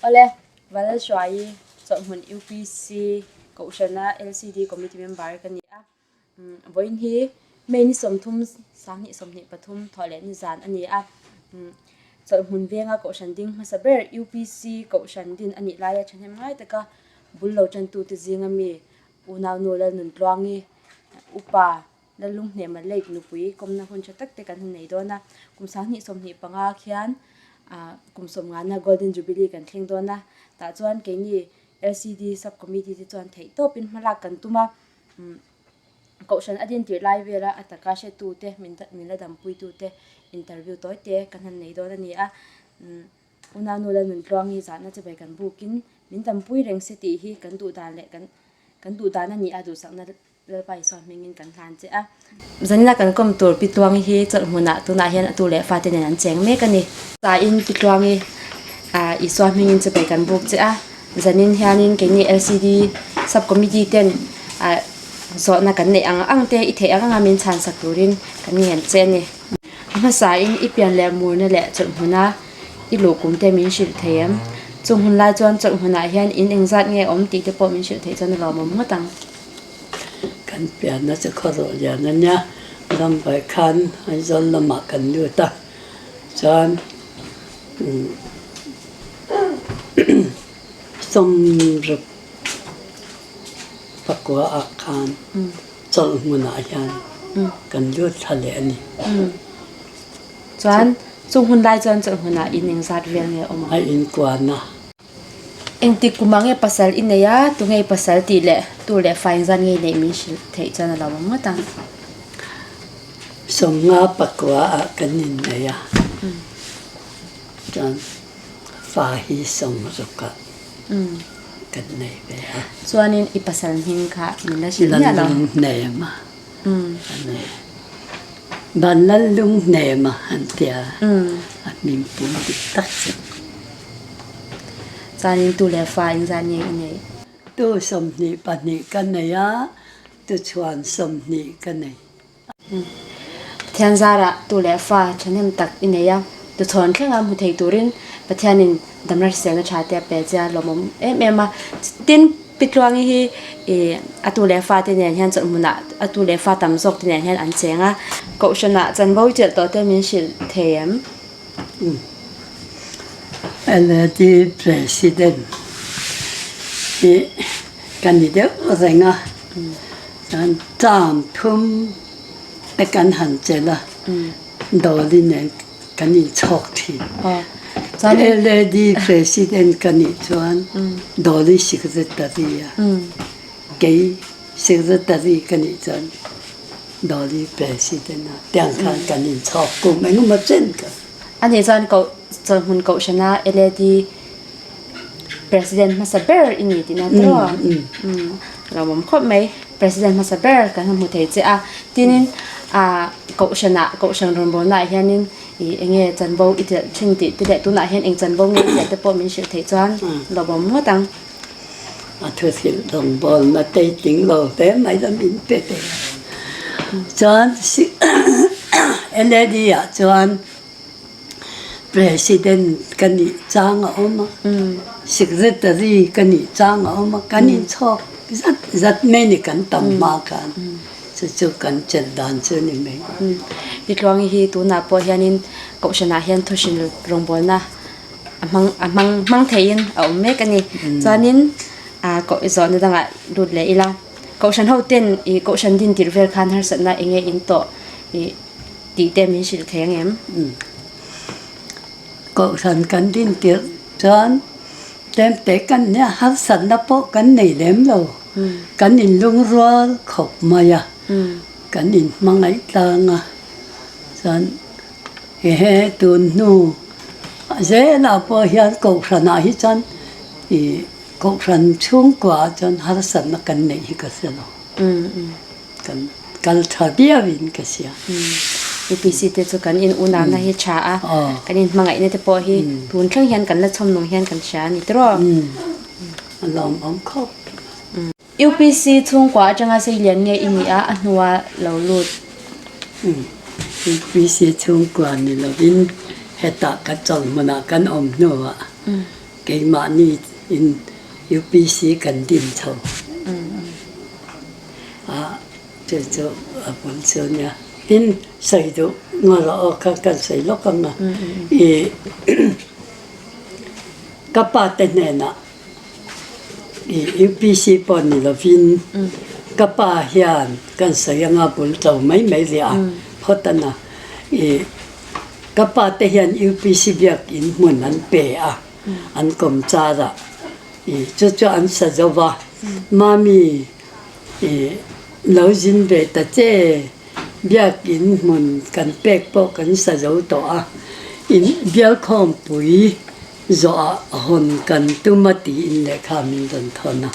Awle, Valalhruaii Chawlhhmun UPC Kohhrana LCD Committee member ka ni a. Vawiin hi May ni 30 2023 thawh leh nizan a ni a. Chawlhhmun venga Kohhran ding hmasa ber UPC Kohhran din a nih laia thahnem ngai taka bul lo tantute zinga mi Unaunu Lalnuntluangi, Upa Lalunghnema Lake nupui kawmna hun tha tak te kan han nei dawn a, kum 2025 khian kum sawmngana Golden Jubilee kan thleng dawn a, tah chuan keini LCD Sub Committee te chuan theih tawpin hmalak kan tum a, Kohhran a din tirh lai vela a taka hretu te min la dampui tu te interview tawi te kan han nei dawn a ni a. Unau Lalnuntluangi zahna chibai kan bukin min dampui reng se tih hi kan duh dan leh kan kan duh dan a ni a, duhsakna Lalpa Isua hmingin kan hlan che a. Zanina kan kawm tur Pi Tluangi hi chawlh hmunah tunah hian a tu leh fate nen an cheng mek a ni. Tain Pi Tluangi Isua hmingin chibai kan buk che a, zanin hianin keini LCD Sub Committee ten zawhna kan neih ang ang te i theih ang anga min chhansak turin kan ngen che a ni. A hmasain i pian leh murna leh chawlh hmuna i luh kum te min hrilh thei em? Chung hun lai chuan chawlh hmunah hian in engzat nge awm tih te pawh min hrilh theih chuan a lawmawm ngawt ang. Kan pianna chu khawrawh lian a nia, Rambai khan Aizawl lamah kan lut a, chuan sawmruk pakua ah khan chawlh hmunah hian kan lut thla leh a ni. Chuan chung hun lai chuan chawlh hmunah in engzat vel nge awm ang? A inkuana. Engtik kum ah nge pasal i nei a, tunge i pasal tih leh tu leh fa engzat nge i neih min hrilh theih chuan a lo awm ngawt ang. 50 pakua ah kan innei a, chuan fa hi 60 ah kan nei ve a. Chuanin i pasal hming kha min la hrilh miah lo. Lalnungnema a ni. Vanlalnungnema an tia a hming pum dik tak chu. Chuanin tu leh fa engzat nge i neih? Tu 22 ka nei a, tu chhuan 20 ka nei. Pathian zarah tu leh fa thahnem tak i nei a, tu chhawn thlenga hmu thei turin Pathianin damna hriselna tha te a pe che a, lawmawm em em a. Tin, Pi Tluangi hi ih a tu leh fa te nen hian chawlh hmunah a tu leh fa tam zawk te nen hian an cheng a. Kohhranah chanvo chelh tawh te min hrilh thei em? LAD President hi ka ni deuh reng a, chuan term thum te kan han chelh a, Dolly nen kan inchhawk thin. LAD President ka nih chuan Dolly Secretary a, kei Secretary ka nih chuan Dolly President a tiang khan kan inchhawk kum engemaw chen ka. Ani chuan koh chawlhmun kohhrana LAD President hmasa ber i ni tihna tawh a? Lawmawm khawp mai. President hmasa ber kan han hmu thei che a. Tinin kohhranah kohhran rawngbawlnaah hianin ih enge chanvo i telh thin tih te leh tunah hian eng chanvo nge i telh te pawh min hrilh theih chuan lawmawm ngawt ang. A thuhrilh rawngbawlna te i tling lo hle mai la min pe ve a. Chuan LAD ah chuan President ka nih chang a awm a, Secretary ka nih chang a awm a, kan inchhawk zat zat mai ni kan tam hma khan chu chu kan chelh dan chu ni mai. Pi Tluangi hi tunah pawh hianin Kohhranah hian thuhrilh rawngbawlna a hmang a hmang hmang theihin a awm mek a ni. Chuanin ah koh zawhna dangah lut leh ila Kohhran ho ten ih Kohhran din tirh vel khan harsatna eng nge in tawh ih tih te min hrilh thei ang em? Kohhran kan din tirh chuan tlemte kan nia harsatna pawh kan nei lem lo. Kan inlungrual khawp mai a, kan inhmangaih tlang a chuan Ehe, tun hnu zelah pawh hian Kohhranah hi chuan ih Kohhran chhungkuaah chuan harsatna kan neih hi ka hre lo. Kan kal tha viauin ka hria. UPC te chu kan in unauna hi tha a, kan in hmangaihna te pawh hi tun thleng hian kan la chhawm nung hian kan hria a ni tiraw? A lawmawm khawp. UPC chhungkua atanga seilian nge i nih a, a hnua lo lut. UPC chhungkua ni lovin hetah ka chawlhmunah kan awm hnuah. Keimahni in UPC kan din chho a, chu chu a bul chu a nia. Tin, sawi duh ngaw aw kha kan sawi lawk ang a, ih ka pa te hnenah ih UPC pawh ni lovin ka pa hian kan sawi anga bul to mai mai leh a phawt a na ih Ka pa te hian UPC biakinn hmun an pe a, an kawm char a, i chu chu an sa zo va, Mami i lo zin ve ta che, biakinn hmun kan pek pawh kan sa zo tawh a, in bialkhawmpui zawhah hawn kan tum a tiin lehkha min rawn thawn a,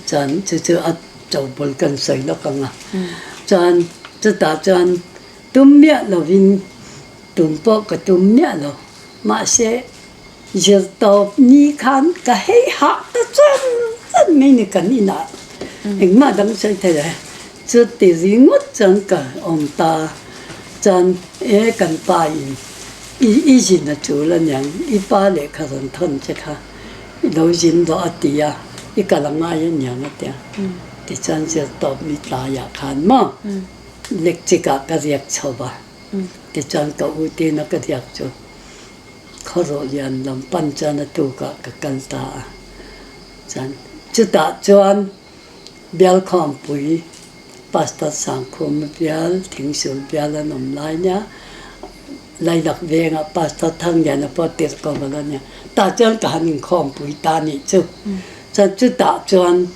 chuan chu chu a tobul kan sawi lawk ang a, chuan chutah chuan Tum miah lovin tum pawh ka tum miah lo. Mahse, zirtawp ni khan ka hei hah ta chan chan mai ni kan inah engmah dang sawi thei lo. Chuti ringawt chuan ka awm ta chuan e kan pa in i i zin a tul aniang i pa lehkha rawn thawn che kha i lo zin rawh a ti a, i kal a ngai aniang a tia. Tichuan zirtawp ni tlaiah khan maw Lekchikah ka riak chho va, tichuan ka u tina ka riak chu khawrawh lian lam pan chuan a tukah ka kal ta a. Chuan chutah chuan Bialkhawmpui Pastor Sangkhuma bial, Thingsul bial an awm lai nia, Lailak vengah Pastor Thangliana pawh tirh ko val a nia, tah chuan ka han inkhawmpui ta nih chu. Chuan chutah chuan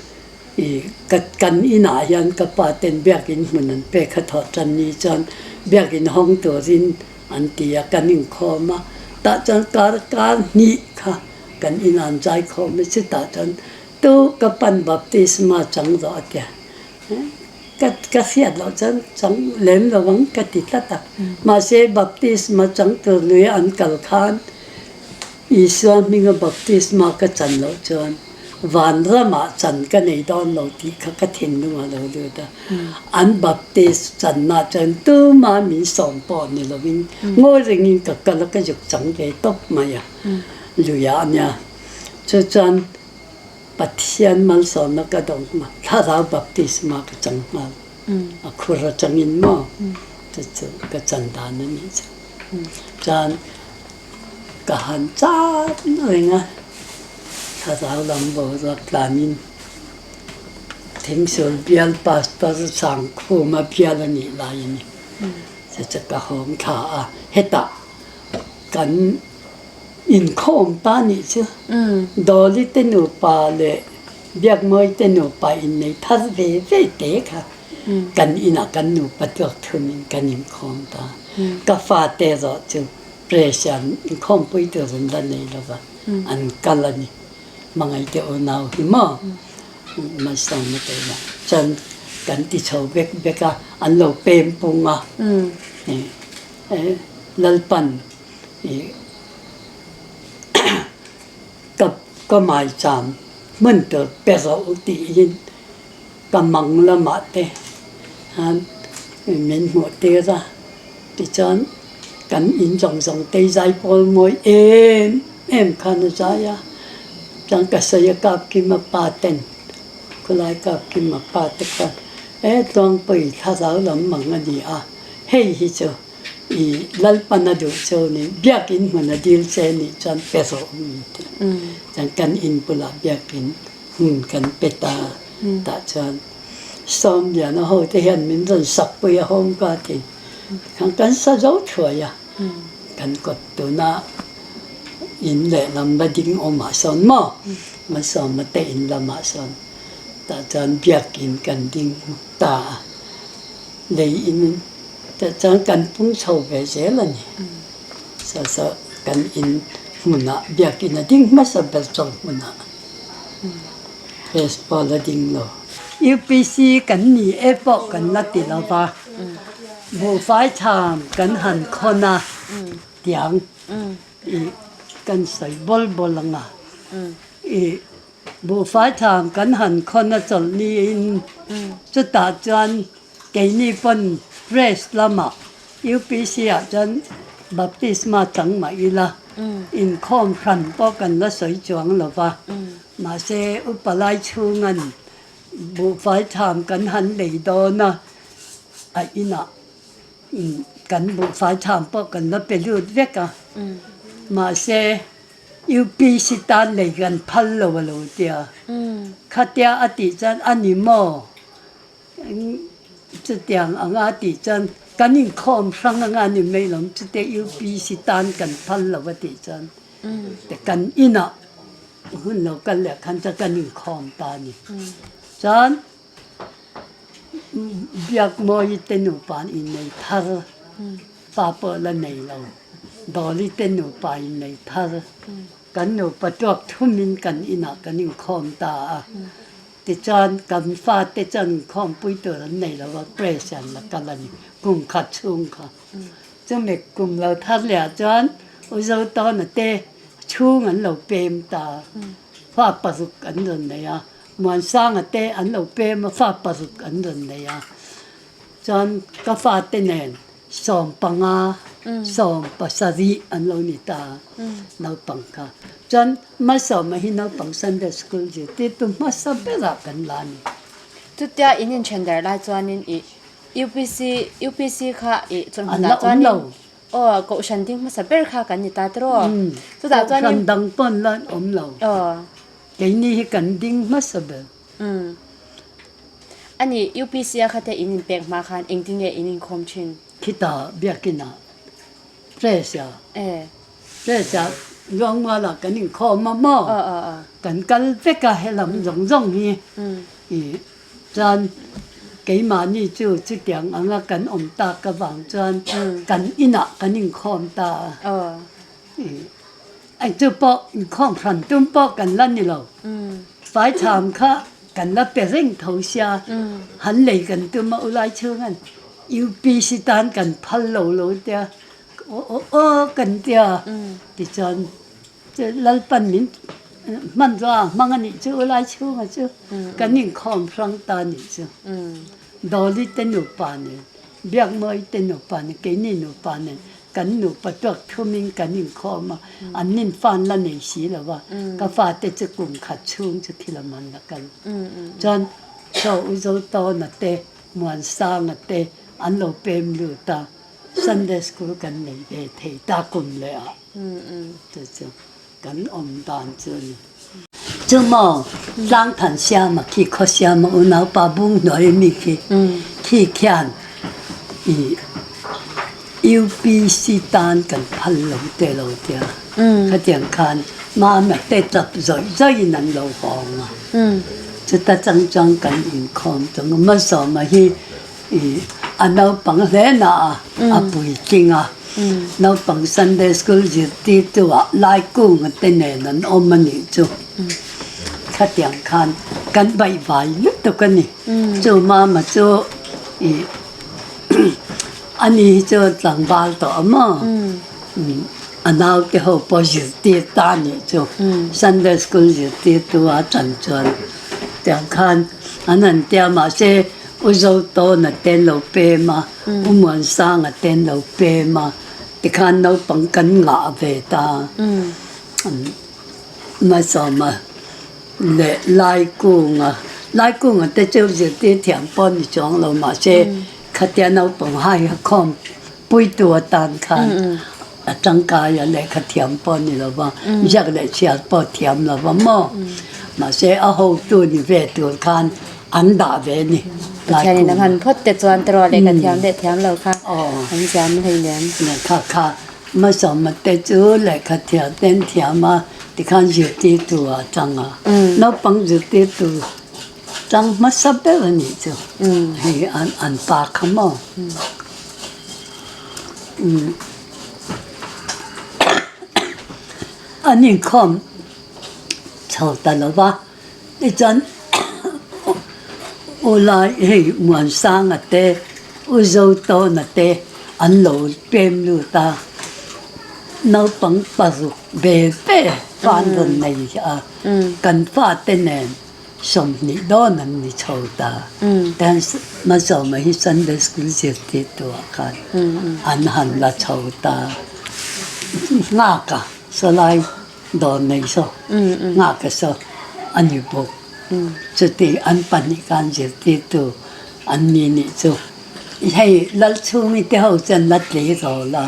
I ka kan inah hian ka pa ten biakin hmun an pek kha thawh tan ni chuan biakin hawng turin an ti a, kan inkhawm a, tah chuan kar kar hnih kha kan inah an zai khawm a, chutah chuan tu ka pan baptisma chang rawh a tia, ka ka hriat loh chuan chang lem lo ang ka ti tlat a, mahse baptisma chang tur lui an kal khan Isua hminga baptisma ka chan loh chuan vanramah chan ka nei dawn lo tih kha ka thinlung a lo lut a. An baptist channa chuan tuma min sawm pawh ni lovin ngawi rengin ka kal a, ka zuk chang ve tawp mai a, luiah a nia. Chu chuan Pathian malsawmna ka dawng hma, thlarau baptisma ka chang nghal, a khur atangin maw chu chu ka chan dan a nih chu. Chuan Ka han chat reng a, thlarau lam boruak tlanin Thingsul bial Pastor Sangkhuma bial a nih lai a ni. Chu chu ka hawng thla a, hetah kan inkhawm ta nih chu Dawli te nupa leh Biakmawi te nupa innei thar ve ve te kha kan inah kan nupa tuak thumin kan inkhawm ta. Ka fate erawh chu Press an inkhawmpui tur an la nei lo va, an kal a ni. Hmangaihte unau hi maw malsawmna te ila chuan kan ti chho vek vek a, an lo pem pung a. Lalpan ka ka maicham hmun tur pe rawh u tiin ka mang lamah te khan min hmuh tir a, tichuan kan in zawng zawng te zai pawl mawi em em khan a zai a, chuan ka sawi a kap kim a pa ten khawlai kap kim a pa te khan he tluangpui thlarau lam mang a ni a, hei hi chu i Lalpan a duh chu ni biakin hmun a dil che nih chuan pe rawh min ti a, chuan kan in bulah biakin Hmun kan pe ta tah chuan Sawmliana ho te hian min rawn sak pui a home guard in khan kan sa zo thuai a, kan kawt tuna in lehlam la ding awmah sawn maw Malsawma te in lamah sawn tah chuan biakin kan ding ta a, lei in tah chuan kan pung chho ve zel a ni. Saw saw kan in hmunah biakin a ding hmasa ber chawlh hmunah. Baseball a ding lo. UPC kan ni e pawh kan la ti lo va, buhfai tham kan han khawn a tiang i kan sawi bawl bawl ang a. I buhfai tham kan han khawn a chawlh niin chutah chuan keini pawn press lamah UPC ah chuan. Baptisma chang mah ila inkhawm hran pawh kan la sawi chuang lo va, mahse upa lai chhungan buhfai tham kan han lei dawn a, a inah kan buhfai tham pawh kan la pe lut vek a, mahse UPC tan lei kan phal lo a lo tia, khatia a tih chuan a ni maw? Chutiang anga tih chuan kan inkhawm hrang anga ni mai lo, chute UPC tan kan phal lo a tih chuan kan inah hun lo kal leh khan chuan kan inkhawm ta a ni. Chuan Biakmawi te nupa innei thar pa pawh la nei lo, Dawli te nupa innei thar kan nupa tuak thumin kan inah kan inkhawm ta a. Tichuan, kan fate chuan inkhawmpui tur an nei lo a, press an la kal a ni, kum khat chhung kha. Chumi kum lo thar leh ah chuan U Zotawna te chhung an lo pem ta a, fa paruk an rawn nei a, Muansanga te an lo pem a, fa paruk an rawn nei a. Chuan ka fate nen 15, 17 an lo ni ta a, naupang kha. Chuan Malsawma hi naupang Sunday School zirtirtu hmasa berah kan la a ni. Chutia in inthen der lai chuanin i UPC UPC kha i chawlhmunah chuanin aw Kohhran ding hmasa ber kha kan ni ta tiraw? Chutah chuanin Kohhran dang pawn la awm lo. Keini hi kan ding hmasa ber. Umm. Ani UPC a khate in inpek hma khan engtin nge in inkhawm thin? Khita biakin ah press ah press ah Luangmual ah kan inkhawm a maw? Kan kal vek a helam zawng zawng hi i chuan keimahni chu chutiang anga kan awm tak avang chuan kan inah kan inkhawm ta a. Chu pawh inkhawm hran tum pawh kan la ni lo. Faitham kha kan la pe reng tho sia, han lei kan tum a ulai chhungan UPC tan kan phal lo lo tia aw aw aw kan tia tichuan Lalpan min hmanrua a hmang a nih chu ulai chhunga chu kan inkhawm hrang ta a nih chu. Dawli te nupa nen, Biakmawi te nupa nen, keini nupa nen kan nupa tuak thumin kan inkhawm a, an nin fan la nei si lo va, ka fate chu kum khat chhung chu thil a man la kal. Chuan Chaw U Zotawna te, Muansanga te an lo pem lut a, Sunday school kan nei ve thei ta kum leh ah chu chu kan awm dan chu a ni. Chu maw Tlangthan Siama khi khaw Siama unaupa bung hnuai mi khi khi khian i UPC tan kan phal lo te lo tia khatiang khan mama te tap zawih zawih in an lo hawng a chuta chang chuan kan inkhawm chung a Malsawma hi I a naupang hle na a, a puitling a. Naupang Sunday School zirtirtu ah Laikunga te nen an awm a nih chu. Khatiang khan kan baihvai lutuk a ni. Chu mama chu i ani hi chu tlangval tawh a maw? A naute ho pawh zirtir ta a nih chu. Sunday School zirtirtu a chan chuan tiang khan an han tia mahse U Zotawna te an lo pem a, U Muansanga te an lo pem a, tikhan naupang kan ngah ve ta. Hmasawma leh Laikunga, Laikunga te chu zirtir thiam pawh ni chuang lo mahse khatia naupang hai a khawm puitu atan khan a tangkai a lehkha thiam pawh ni lo va, ziak leh chhiar pawh thiam lo va maw? Mahse a hotu ni ve tur khan an dah ve ni. Pathianin a hman phawt te chuan tiraw lehkha thiam leh thiam lo kha an ziam hlei nen. Lehkha kha hmasawma te chu lehkha thiam te an thiam a tikhan zirtirtu ah a tang a, naupang zirtirtu tang hmasa ber a nih chu hei an pa kha maw. An inkhawm chho ta lo va, tichuan U Lai hei Muansanga te, U Zotawna te an lo pem lut a, naupang paruk ve ve fa an rawn nei a, kan fate nen. 20 dawn an ni chho ta. Tian hmasawma hi Sunday School zirtirtu ah khan an han la chho ta. Nghaka sawlai dawr nei saw Nghaka saw a ni bawk. Chuti an pahnih khan zirtirtu an ni nih chu. Hei Lalchhungi te ho chu an la tleirawl a,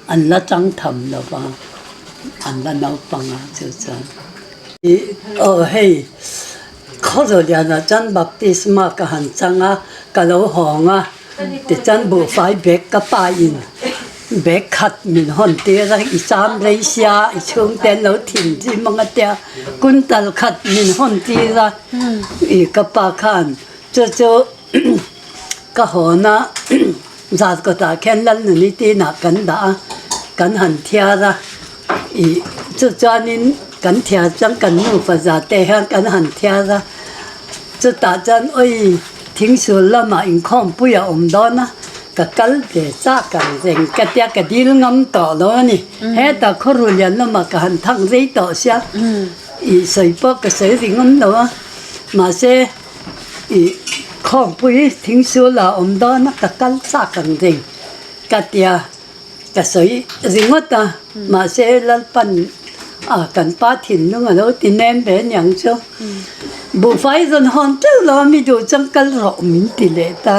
an la chang tham lo va, an la naupang a chu chuan. Aw hei Khawzawlianah chuan baptisma ka han chang a, ka lo hawng a. Tichuan buhfai bag ka pa in bag khat min hawn tir a, i cham rei sia i chhungte an lo thin zim ang a tia kuntal khat min hawn tir a, i ka pa khan chu chu ka hawn a zan kawtah khian Lalnuni tinah kan dah a, kan han thiar a, i chu chuanin kan thiar chuan kan nufa za te hian kan han thiar a. Chutah chuan awi thingsul lamah inkhawmpui a awm dawn a, ka kal ve chak ang reng ka tia ka dil ngam tawh lo a ni. Hetah khawru lian lamah ka han thang rei tawh sia, ih sawi pawh ka sawi ri ngam lo a, mahse ih khawmpui thingsul a awm dawn a ka kal chak ang reng ka tia. Ka sawi ringawt a, mahse Lalpan a kan pa thinlung a lo ti nem ve aniang chu. Buhfai rawn hawn teuh lo a mi duh chuan kal rawh min ti leh ta.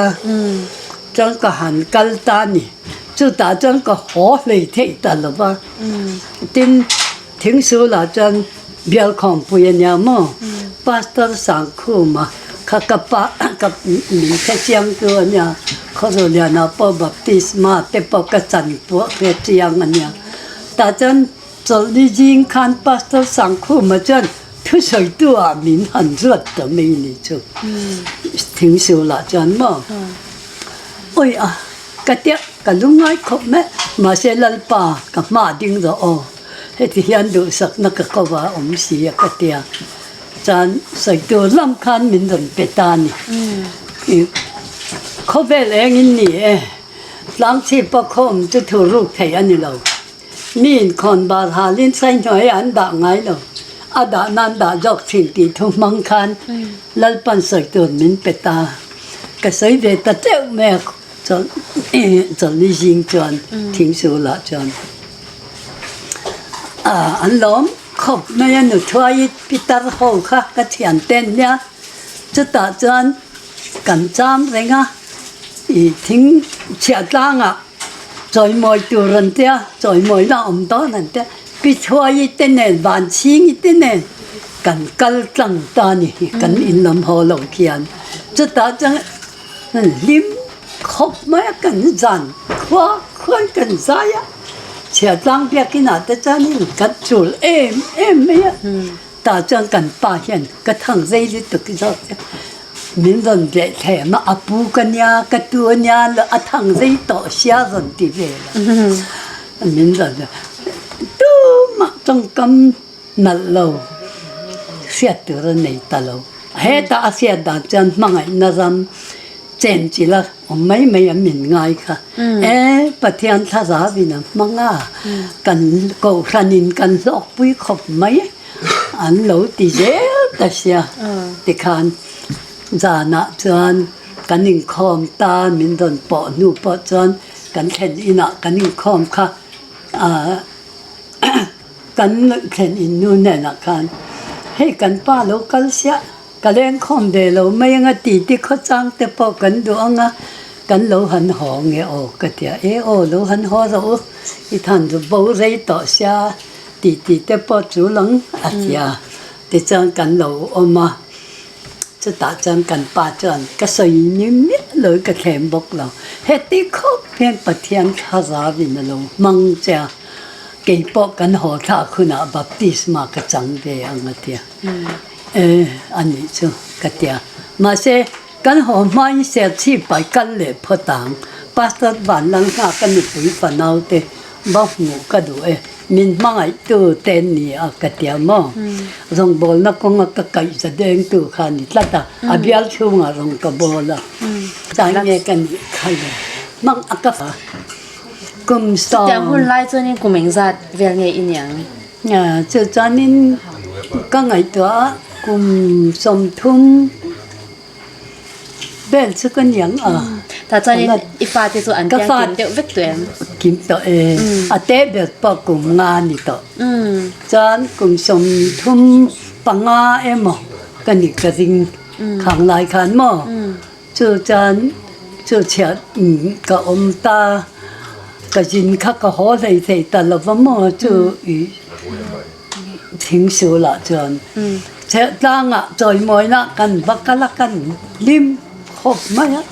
Chuan ka han kal ta a ni. Chutah chuan ka haw hlei theih ta lo va. Tin, Thingsulah chuan Bialkhawmpui a nia maw? Pastor Sangkhuma kha ka pa ka min hre chiang chu a nia, Khawzawliana pawh baptisma te pawh ka chan pawh hre chiang a nia. Tah chuan chawlhni zing khan Pastor Sangkhuma chuan thusawitu ah min han ruat ta mai ni chu Thingsulah chuan maw? Awi a, ka tia ka lungngai khawp mai, mahse Lalpa ka hma ding rawh aw. Heti hian duhsakna ka ko a awm si a ka tia. Chuan sawi tur lam khan min rawn pe ta a ni. Khawvel engin ni e, tlangchhip pawh khawm chu thu ruk theih a ni lo. Mi inkhawn bar halin saihnuai ah an dah ngai lo. A dah nan dah zawk thin tih thu hmang khan Lalpan sawi tur min pe ta. Ka sawi ve ta teuh mai a chawlhni zing chuan thingsulah chuan. An lawm khawp mai a nuthuai pitar ho kha ka thian te an nia chutah chuan kan cham reng a ih thing chhiah tlangah chawimawi tur an tia chawimawi na awm dawn an tia pithuai te nen vanchhingi te nen kan kal tlang ta a ni kan in lam haw lo khian chutah chuan hlim khawp mai a kan zan khua khuan kan zai a. Chhiatlang biakinah te chuanin kan chul em em mai a, tah chuan kan pa hian ka thang zei lutuk zawk che min rawn leh thlem a, a pu ka nia ka tu a nia a thang zei tawh sia rawn ti vel a, min rawn tumah tawngkam nalh lo hriat tur a nei ta lo. Hetah a hriat dan chuan hmangaihna ram chen chilh a awm mai mai a min ngai kha. E Pathian thlarauin a hmang a, kan kohhranin kan hlawkpui khawp mai an lo ti zel ta sia. Tikhan zanah chuan kan inkhawm ta min rawn pawh hnu pawh chuan kan thlen inah kan inkhawm kha ah Kan thlen in nu hnenah khan, Hei kan pa lo kal siah, ka lengkhawm ve lo mai anga titi khawchang te pawh kan duh anga kan lo han haw nge aw ka ti a, E aw lo han haw rawh u, i than chu bo rei tawh sia titi te pawh chu lang a ti a, tichuan kan lo awm a. Chutah chuan kan pa chuan ka sawi ni miah lo i ka thlem bawk lo. Heti khawp hian Pathian thlarauin a lo hmang che a, kei pawh kan haw thlak hunah baptisma ka chang ve ang a tia. E, a nih chu ka tia. Mahse, kan haw hmain Serchhip pai kal leh phawt ang. Pastor Vanlalnghaka ka nupui fanaute va hmuh ka duh e. Min hmangaihtu te an ni a ka ti a maw? Rawngbawlna kawnga ka kaih za dengtu kha a ni tlat a, a bial chhungah rawn ka bawl a, tlai nge ka nih kha le hmang a ka kum sawm. Chutiang hun lai chuanin kum engzat vel nge i niang? Chu chuanin ka ngaihtuah a kum 30 vel chu ka niang a. Tah chuanin i fate chu an piang kim deuh vek tawh em? Kim tawh e. A teh ber pawh kum nga ni tawh. Chuan kum 35 emaw ka ni ka ring khang lai khan maw? Chu chuan chu chhiat ka awm ta, ka zin kha ka haw hlei thei ta lo va maw chu i thingsulah chuan chherhtlangah chawimawina kan va kal a kan hlim khawp mai a,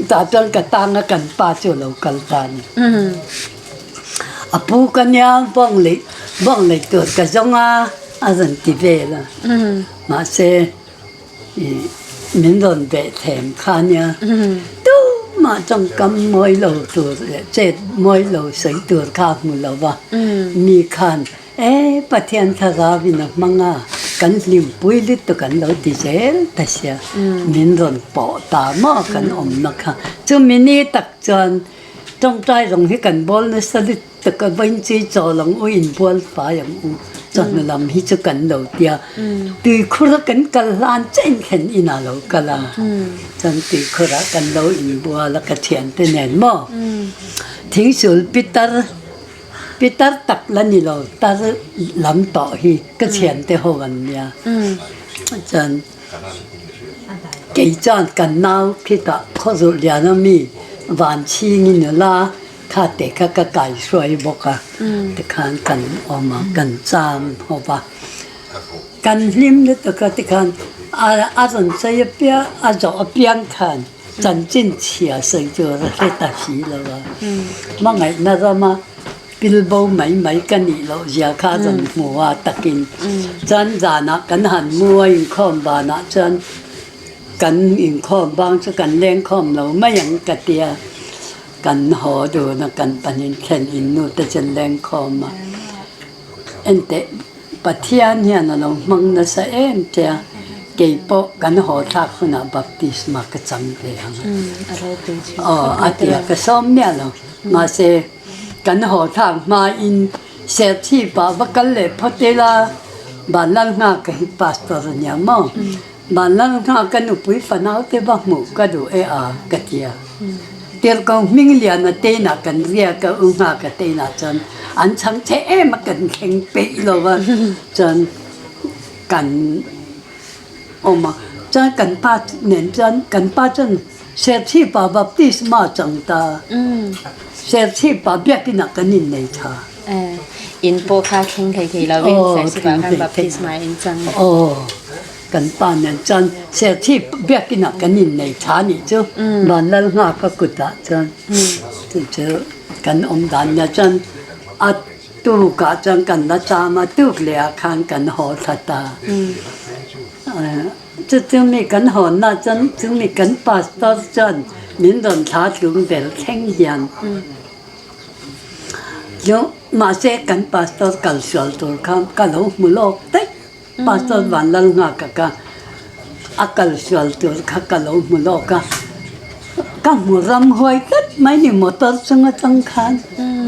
tah chuan ka tanga kan pa chu a lo kal ta a ni. A pu ka nia bawng leh bawng lei tur ka zawng a a rawn ti vel a mahse. Min rawn beh them kha nia, tumah tawngkam mawi lo tur leh chet mawi lo sawi tur kha a hmu lo va, mi khan e Pathian thlarauin a hmang a, kan hlimpui lutuk an lo ti zel ta sia, min rawn pawh ta maw kan awmna kha. Chumi ni tak chuan tawngtai rawng hi kan bawl nasa lutuk. Ka vain chi chawl ang u inbual fai ang u chawhnu lam hi chu kan lo tia tuikhur a kan kal hlan chen thlen inah lo kal a chuan tuikhur ah kan lo inbual a ka thiante nen maw thingsul pitar pitar tak la ni lo tar lam tawh hi ka thiante ho an nia chuan kei chuan kan nau khitah khawzulh lian a mi vanchhing i nula. Kha te kha ka kaihruai bawk a, tikhan kan awm a, kan cham ho va. Kan hlim lutuk a tikhan a rawn sawi apiang, a zawh apiang khan chanchin chhia sawi tur a hre ta si lo a. Hmangaihna rama pilbo mai mai ka nih loh zia kha a rawn hmu a takin. Chuan zanah kan han mu a inkhawm vanah chuan kan inkhawm bang chu kan lengkhawm lo mai ang ka tia. Kan haw dun a, kan panin thlen in nu te chu an leng khawm a. Enteh, Pathian hian a lo hmang nasa em che a, kei pawh kan haw thlak hunah baptisma ka chang ve ang a. Aw, a ti a, ka sawm miah lo. Mahse, kan haw thlak hmain Serchhip-ah va kal leh phawt ila, Vanlalnghaka hi pastor a nia maw? Vanlalnghaka ka nupui fanau te va hmuh ka duh e a, ka ti a. Tirhkoh Hmingliana teinah kan riak a, U Nghaka teinah chuan an chhang che em a, kan thleng peih lo va, chuan kan awm a. Chuan kan pa nen chuan kan pa chuan Serchhipa baptisma chang ta, Serchhipa biakinah kan innei tha. In pawh kha thleng thei thei lovin Serchhipa khan baptisma in chang. Aw. Kan pa nen chuan Serchhip biakinah kan innei tha anih chu Vanlalnghaka kutah chuan chu chu kan awm dan nia chuan a tukah chuan kan la cham a tuk leh ah khan kan haw thla ta chu chumi kan hawnna chuan chumi kan pastor chuan min rawn thla tlung ber thleng hian chu mahse kan pastor kalsual tur kha ka lo hmu lawk daih. Pastor Vanlalnghaka ka a kal sual tur kha ka lo hmu lawk a, ka hmu ram huai tlat mai ni motor chung atang khan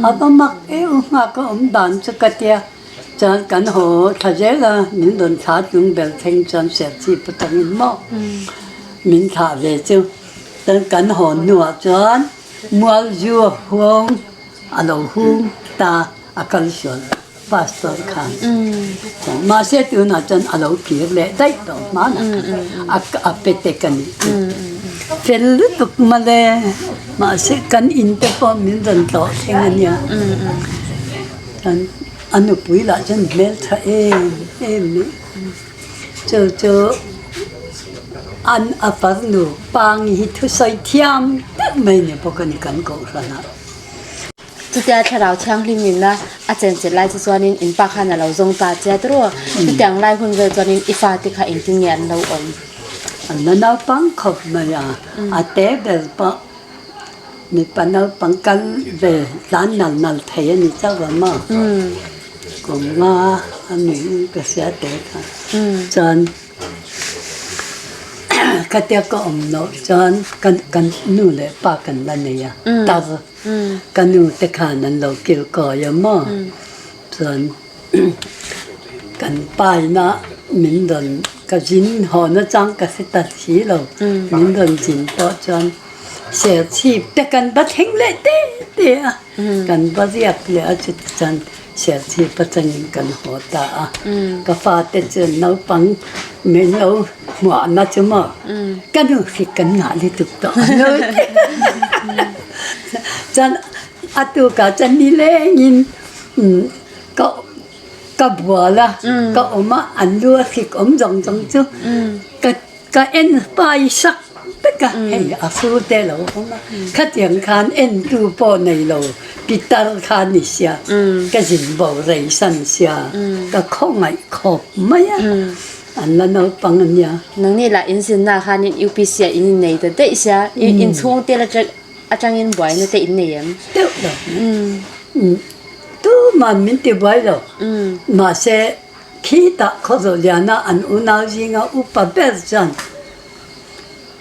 a va mak eu nghak a awm dan chu ka tia, chuan kan haw thla zel a, min rawn thla tlung ber thleng chuan Serchhip atangin maw min thlah ve chu, chuan kan haw hnuah chuan Mualzu a huang a lo hung ta a kal sual. Pastor khan mahse tunah chuan a lo kir leh daih tawh hmanah khan a pe tek a nih chu. Fel lutuk mawle mahse kan in te pawh min rawn tlawh thleng a nia. Chuan a nupui lah chuan hmeltha em em mai chu chu an a farnu Pangi hi thusawi thiam deuh mai ni bawk a ni kan kohhranah. Chutia thlarau thianghlim inna a chenchilh lai chu chuanin in pa khan a lo zawng ta che tawrh a, chutiang lai hun vel chuanin i fate kha engtin nge an lo awm? An la naupang khawp mai a, a te ber pawh mipa naupang kal ve tlan nal nal thei a ni chauh a maw? Kum nga a nuih ka hria te kha chuan. Khatia ka awm loh chuan kan nu leh pa kan la nei a, tar ka nu te khan an lo kil kawi a maw? Chuan kan pa ina min rawn ka zin haw nachang ka hre ta si lo, min rawn zin pawh chuan. Serchhip te kan va thleng leh te te a, kan va riak leh a chutichuan Serchhip atangin kan haw ta a. Ka fate chuan naupang min lo hmuahna chu maw ka nu hrik kan ngah lutuk tawh a lo ti. Chuan a tukah chuan nilengin ka ka bual a, ka awm a, an lu a hrik awm zawng zawng chu ka ka en pai sak vek a, hei a fur te lo awm a, khatiang khan entu pawh nei lo pitar kha ni sia, ka zin bo rei san sia, ka khawngaih khawp mai a, an la naupang a nia. Nangni lah in zinna khanin UPC ah in innei ta daih sia, inchhung te la atangin buaina te in nei em? Deuh lo. Tuman min ti buai lo. Mahse, khitah khawzawh liana an unau zinga upa ber chuan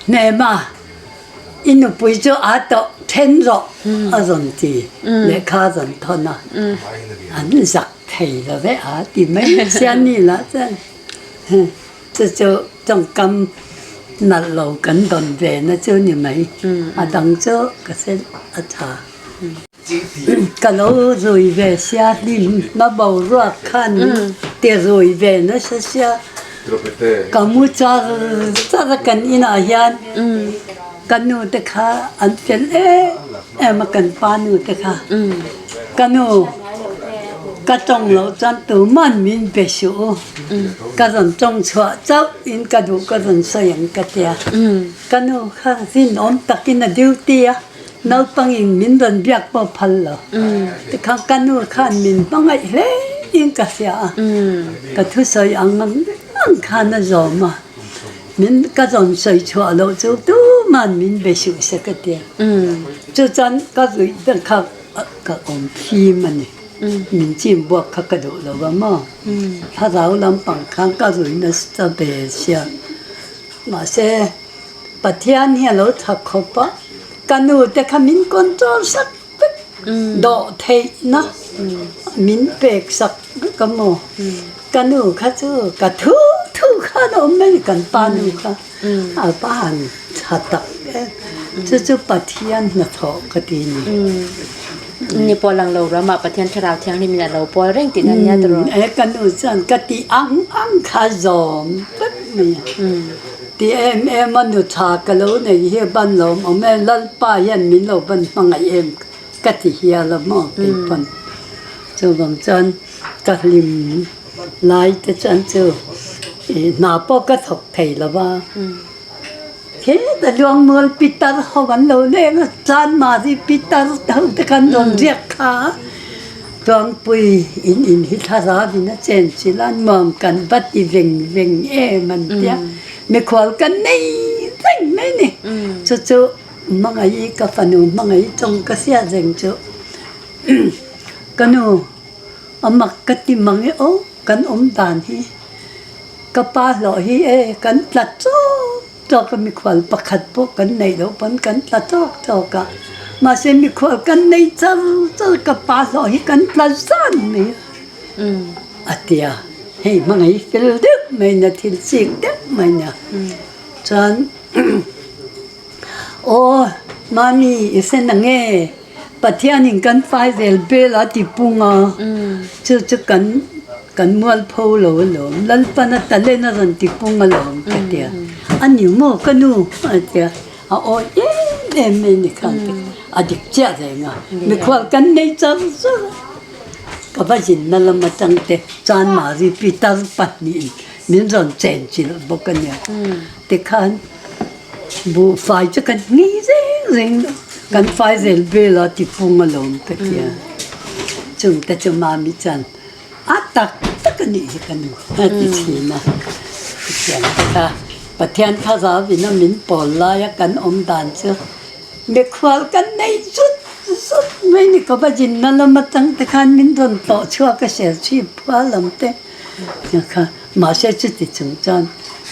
Hnema i nupui chu aa tawh then rawh a rawn ti lehkha a rawn thawn a, an zak thei lo ve a ti mai sia ni lah chuan chu chu tawngkam nalh lo kan dawn ve na chu ni mai, a dang chu ka hre a tha. Ka lo rui ve sia hlim na boruak khan min ti rui ve nasa sia ka mu char char a kan inah hian ka nu te kha an fel em em a kan pa nu te kha ka nu ka tawng loh chuan tuman min be suh u ka rawn tawng chhuah chauh in ka duh ka rawn sawi ang ka tia ka nu kha rinawm takin a duty a. Naupangin min rawn biak pawh phal lo. Tikhan ka nu khan min hmangaih hle in ka hria a, ka thusawi ang ang ang khan a zawm a, min ka rawn sawi chhuah loh chu tuman min be suh se ka ti a. Chu chuan ka ruih ber kha ka awm fim a ni. Min chim buak kha ka duh lo va maw. Thlarau lampang khan ka ruih nasa ve sia. Mahse. Pathian hi a lo tha khawp a, ka nu te kha min control sak vek, dawh theihna min pek sak vek a maw, ka nu kha chu ka thu thu khan a awm mai a ni, kan pa nu kha a pa han tha tak em, chu chu Pathian hnathawh ka ti a ni. Ni pawh lang lo ramah Pathian Thlarau Thianghlim in a lo pawl reng tih na nia tawrh. E ka nu chuan ka tih ang ang kha zawm vek mai a. Ti em em a nu tha ka lo nei hi a ban lawm awm e, Lalpa hian min lo ban hmangaih em ka ti hial a maw kei pawn. Chuvang chuan ka hlim lai te chuan chu hna pawh ka thawk thei lo va. Heta Luangmual pitar ho an lo leng a, Chanmari pitar ho te khan rawn riak kha a, Tuangpui in in hi thlarau in a chen chilh a, nuam kan va ti veng veng em an tia, mikhual kan nei reng mai ni. Chu chu hmangaih ka fanu hmangaih tawng ka hria reng chu ka nu a mak ka ti mang e aw kan awm dan hi. Ka pa hlawh hi e kan tla tawk tawk a, mikhual pakhat pawh kan neih loh pawn kan tla tawk tawk a, mahse mikhual kan nei char char ka pa hlawh hi kan tla zan mai a, a ti a, hei hmangaih fel deuh mai nia thil chik deuh mai nia chuan Aw mami i sen ang e, Pathianin kan fai vel bel a ti pung a, chu chu kan kan mualpho lo alawm, Lalpana talent a rawn ti pung alawm ka ti a, a ni maw ka nu a ti a, a awi em em mai ni khan te a dik chiah reng a, mikhual kan nei char char a, ka va zinna lam atang te Chanmari Pitar pahnihin min rawn chenchilh bawk a nia. Tikhan buhfai chu kan hni reng reng lo, kan fai vel vel a ti pung alawm ka ti a, chungte chu mami chuan a tak tak a nih hi ka nu a ti thin a, Pathian kha Pathian thlarau in a min pawl lai a kan awm dan chu mikhual kan nei zut zut mai ni ka va zinna lam atang te khan min rawn tlawh chhuak a serchhip phua lam te kha. Mahse chuti chung chuan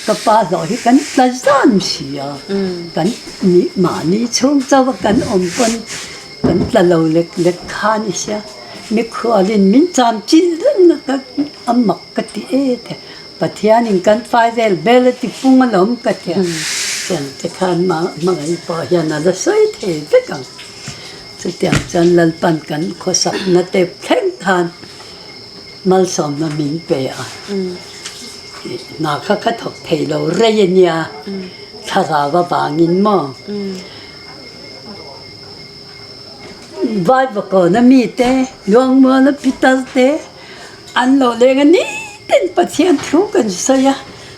ka pa hlawh hi kan tla zan si a, kan nih mahni chhung chauh a kan awm pawn kan tla lo lek lek kha ni sia, mikhualin min cham chilh reng a ka a mak ka ti e te, Pathianin kan fai vel bel a ti pung alawm ka ti a. Tiang te khan hmangaih pawh hian a la sawi thei vek ang. Chutiang chuan Lalpan kan khawsakna te thleng khan malsawmna min pe a. Hna kha ka thawk thei lo rei a nia, thlarau avangin maw? Vaivakawn a mite, Luangmual a pitar te an lo leng a ni ten Pathian thu kan sawi a,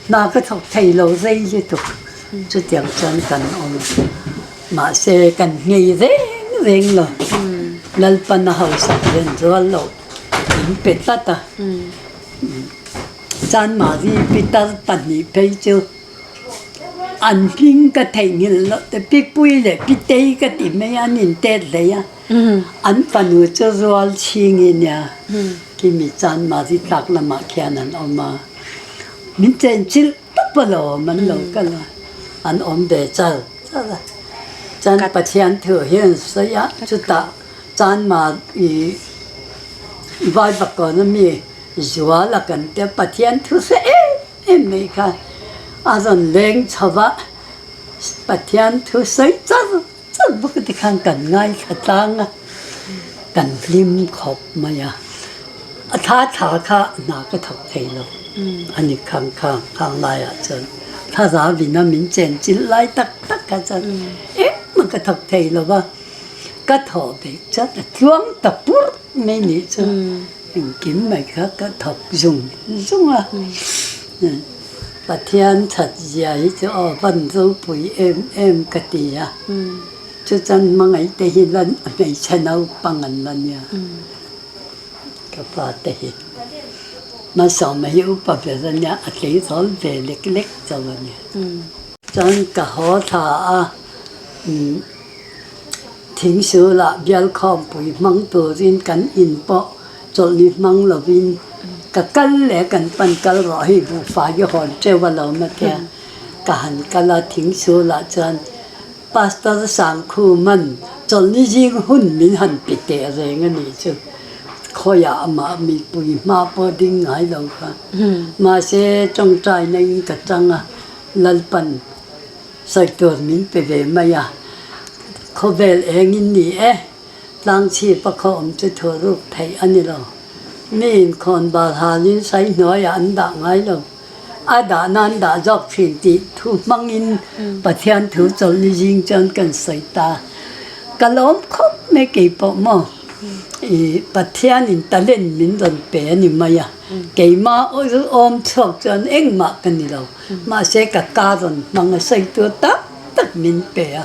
hna ka thawk thei lo rei lutuk. Chutiang chuan kan awm. Mahse kan nghei reng reng lo. Lalpan a hausak ven rual loh min pe tlat a. Chanmari pitar pahnih phei chu An hming ka theihnghilh loh te Pipui leh Pitei ka ti mai a, an intet hlei a. An fanu chu rual chhing i nia, kimi chuan Mari tlak lamah khian an awm a. Min chenchilh tawp alawm an lo kal a, an awm ve char char a. Chuan Pathian thu hian sawi a, chutah chuan Mari Vaivakawn ami Zuala kan tia Pathian thu hre em Em mai kha a rawn leng chho va, Pathian thu sawi char char bawk te khan kan ngaithla tlang a, kan hlim khawp mai a. A thla thla kha hna ka thawk thei lo a ni khang khang khang laiah chuan thlarau ina min chen chilh lai tak tak kha chuan engmah ka thawk thei lo va, ka thawh beh chuan a tluang ta pur mai nih chu. Engkim mai kha ka thawk zung zung a, Pathian that zia hi chu aw van ropui em em ka ti a, chuchuan hmangaih te hi lan hmeichhe naupang an la nia, ka pa te hi hmasawma hi upa ber a nia, a tleirawl ve lek lek chauh a nia. Chuan ka haw thla a. Thingsulah bialkhawmpui hmang turin kan in pawh chawlhni hmang lovin ka kal leh kan pan kal rawh hei buhfai hi hawn teuh a lo ma tia ka han kal a Thingsulah chuan Pastor Sangkhuman chawlhni zing hun min han pe teh reng a nih chu khawiah amah mipui hma pawh ding ngai lo kha mahse tawngtaina in ka tang a Lalpan Sawi tur min pe ve mai a, khawvel engin ni e, tlangchhip a khaw awm chu thu ruk theih a ni lo. Mi inkhawn bal halin sai hnuaiah an dah ngai lo. A dah nan dah zawk thin tih thu hmangin Pathian thu chawlhni zing chuan kan sawi ta. Ka lawm khawp mai kei pawh maw? I Pathianin talent min rawn pe a ni mai a, keimah awm chhuak chuan engmah ka ni lo. Mahse ka ka rawn hmang a sawi tur tak tak min pe a,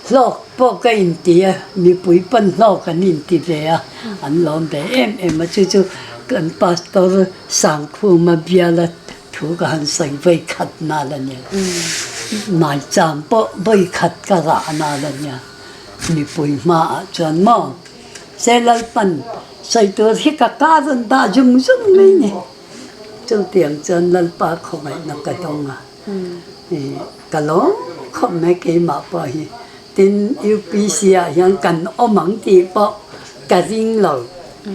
hlawk pawh ka inti a, mipui pawn hlawk an inti ve a, an lawm ve em em a, chu chu kan pastor Sangkhuma biala thu ka han sawi vawi khat nal a nia, maicham pawh vawi khat ka rah nal a nia, mipui hmaah chuan maw se Lalpan sawi tur hi ka ka rawn dah zung zung mai ni. Chutiang chuan Lalpa khawngaihna ka dawng a, ka lawm khawp mai keimah pawh hi. Tin, UPC ah hian kan awm ang tih pawh ka ring lo,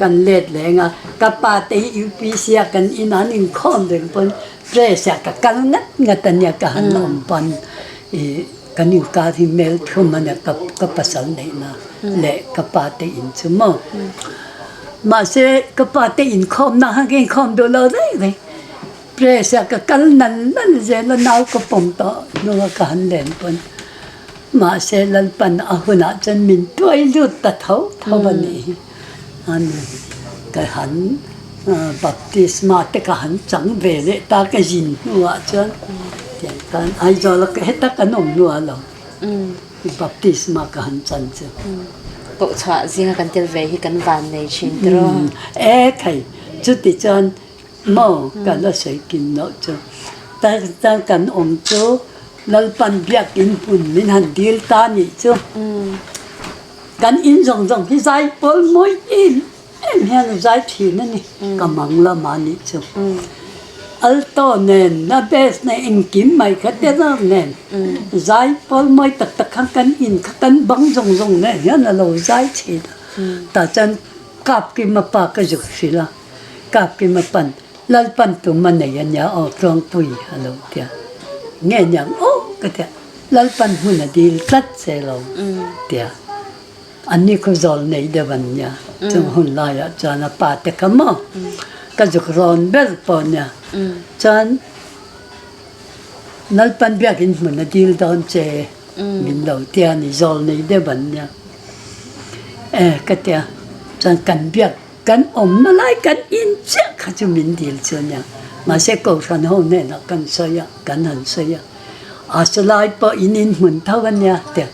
kan let leng a. Ka pa te hi UPC ah kan inah an inkhawm reng pawn press ah ka kal ngat ngat a nia ka han awm pawn kan inkar hi mel thum a nia ka pasal neihna leh ka pa te in chu maw. Mahse, ka pa te inkhawmna kha ka inkhawm duh lo reng reng. Press ah ka kal nal nal zel a, nau ka pawm tawh hnua ka han len pawn. Mahse, Lalpan a hunah chuan min tuai lut ta tho tho a nih hi. Ani, ka han baptisma te ka han chang ve leh ta ka zin hnuah chuan tiang khan Aizawl a heta kan awm hnuah lo. Baptisma ka han chan chu. Kohchhuah zinga kan tel ve hi kan van nei thin tiraw? E thei, chuti chuan maw ka la sawi kim loh chu. Tan kan awm chu Lalpan biakin hmun min han dil ta nih chu. Kan in zawng zawng hi zai pawl mawi em em hian a zai thin a ni, ka mang lamah nih chu. Alto nen, a bass nen engkim mai kha tenor nen zai pawl mawi tak tak khan kan in kha kan bang zawng zawng nen hian a lo zai thin a. Tah chuan Kapkima pa ka zuk hrilh a, Kapkima pan Lalpan tum a nei a nia aw Tluangpui a lo ti a, nge niang aw. ka tia. Lalpan hmun a dil tlat che lo tia. Anni khu zawl nei deuh an nia. Chung hun laiah chuan a pa te kha maw ka zuk rawn ber pawh nia. Chuan Lalpan biakin hmun a dil dawn che min lo tia ni zawl nei deuh an nia. E ka tia chuan kan biak kan awmna lai kan in chiah kha chu min dil chu nia. Mahse Kohhran ho hnenah kan sawi a, kan han sawi a. A salai pawh in in hmun tho a nia tia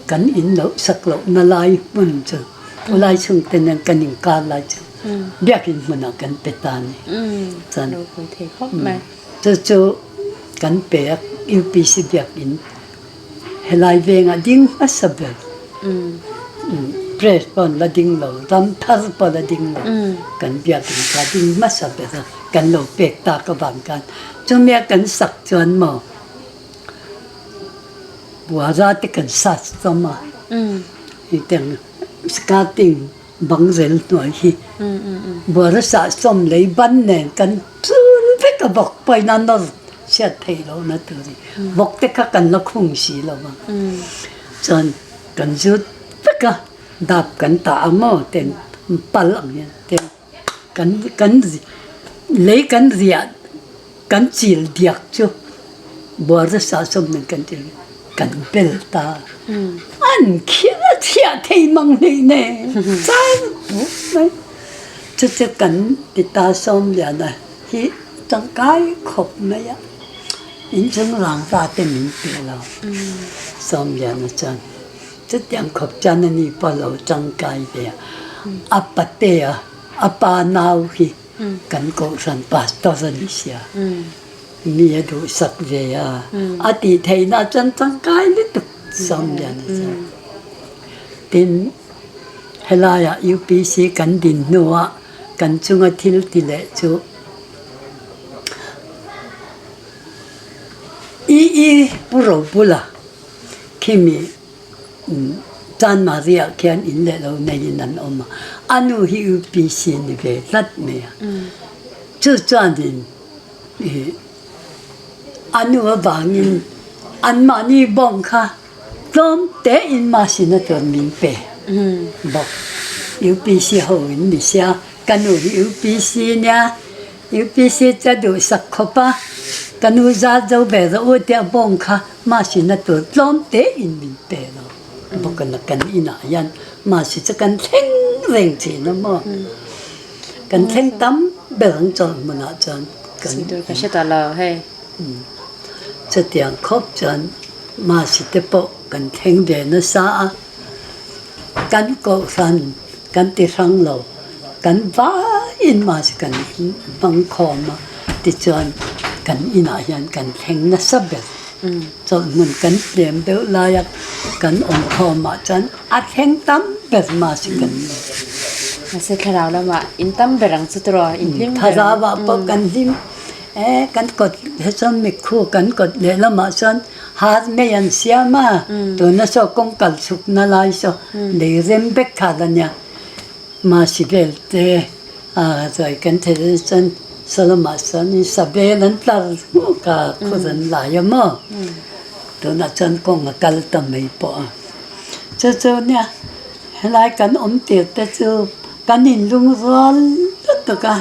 kan in loh sak lohna lai hmun chu khawlai chhungte nen kan inkar lai chu biakin hmunah kan pe ta a ni. Chuan chu chu kan pe a UPC biakin helai vengah ding hmasa ber press pawh an la ding lo ram thar pawh a la ding lo kan biakin kha ding hmasa ber a kan lo pek tak avang khan Chumia kan sak chuan maw Buara te kan sat chawm a, hetiang skirting bang zel hnuai hi Buara sah chawm lei ban nen kan chul vek a vawk pawhin a nawr chhiat theih lohna tur hi vawk te kha kan la khung si lo va, chuan kan zut vek a dap kan tah ang maw ten pal ang hian ten. Kan kan lei kan riah kan cil diak cu buarza sahsawm nan kan ti kan bel ta. An khir a thiah thei mang hlei ne. Caan bu mai. Cucu kan ti ta sawm lian a hi tangkai khop mai ah innchung rangva te min pe lo. Sawm lian a cun. Chutiang khawp chuan ani pawh lo tangkai ve a, a patea a pa nau hi kan kohhran pastor a ni sia, mi a duhsak ve a, a tih theihna chuan tangkai lutuk Sawmliana chuan. Tin, helaiah UPC kan din hnuah kan chunga thil ti leh chu EE Pu Robula Khimi Chanmari ah khian inn leh lo nei in an awm a, a nu hi UPC ni ve tlat mai a. Chu chuanin a nu avangin anmahni bawng kha tlawm tein mahsina chuan min pe bawk. UPC ho in ni sia, ka nu hi UPC nia. UPC chu a duhsak khawp a, ka nu zat zo ve rawh u tia bawng kha mahsina tur tlawm tein min pe lo bawk a, kan inah hian mahsi chu kan thleng reng thin a maw, kan thleng tam ber ang chuan hmunah chuan kan Ka hre ta lo hei. Chutiang khawp chuan mahsi te pawh kan thleng ve nasa a, kan kohhran Kan ti hrang lo. Kan vaiin mahse kan hmang khawm a, tichuan kan inah hian kan thleng nasa ber. Chawlhhmun kan tlem deuh laia kan awm khawmah chuan a thleng tam ber mahse kan ni. Mahse thlarau lamah in tam ber ang chu tiraw? In hlim ber ang. Thlarauah pawh kan hlim. E kan kawt he chuan mikhu kan kawt lehlamah chuan Har mai an siam a, tuna saw kawng kal chhukna lai saw lei rem vek kha la nia. Masi vel te a chuai kan thei dawn chuan saw lamah chuan sa vel an tlar hmuk a, khur an lai a maw. Tunah chuan kawng a kal ta mai pawh a. Chu chu nia helai kan awm tir te chu kan inlungrual lutuk a,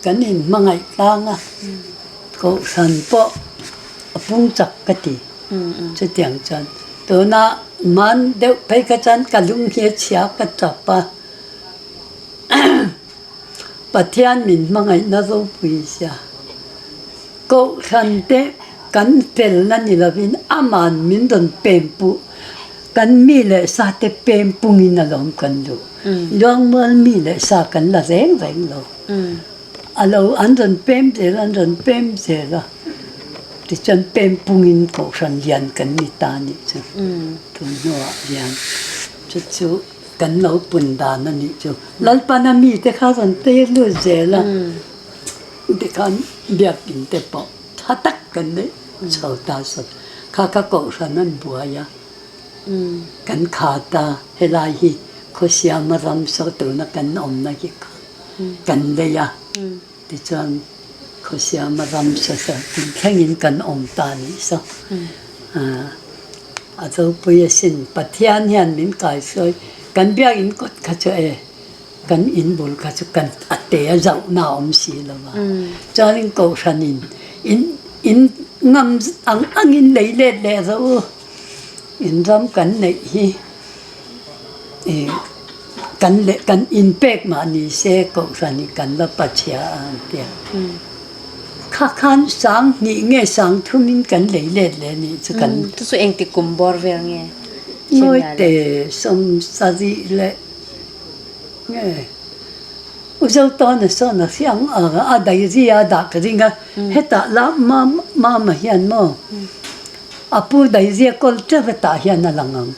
kan inhmangaih tlang a, Kohhran pawh a pung chak ka ti. Chutiang chuan tuna man deuh phei kha chuan ka lung hi a chhia ka tap a, Pathian min hmangaihna ropui zia Kohhran te kan felna ni lovin aman min rawn pem puh kan mi leh sa te pem pungin alawm kan duh. Luangmual mi leh sa kan la reng reng lo. A lo an rawn pem zel a, an rawn pem zel a, tichuan pem pungin kohhran lian kan ni ta a nih chu. Tun hnuah hian chu chu kan lo pun dan a nih chu. Lalpana mite kha rawn tir lut zel a, tikhan biakin te pawh tha tak kan neih chho ta sawt. Kha kha kohhran an buai a, kan khat a, helai hi khawsiama ram saw tuna kan awmna hi kha. kan lei a, tichuan Khawsiama ramsa saw tih thlengin kan awm ta nih saw. A ropui asin Pathian hian min kaihruai kan biakinn kawt kha chu e kan in bul kha chu kan a te a zauhna a awm si lo va. Chuanin kohhranin in in ngam ang angin lei let leh rawh u in ram kan neih hi ih kan leh kan inpek mah ni se kohhran hi kan la pachhia a an ti a. Kha khan sang hnih nge sang thumin kan lei let leh nih chu kan. Chu chu engtik kum bawr vel nge? Ngawite sawmsarih leh nge U Zotawna sawn a hriang a a diary a dah ka ring a, hetah la mama hian maw a pu diary a kawl teuh hetah hian a lang ang.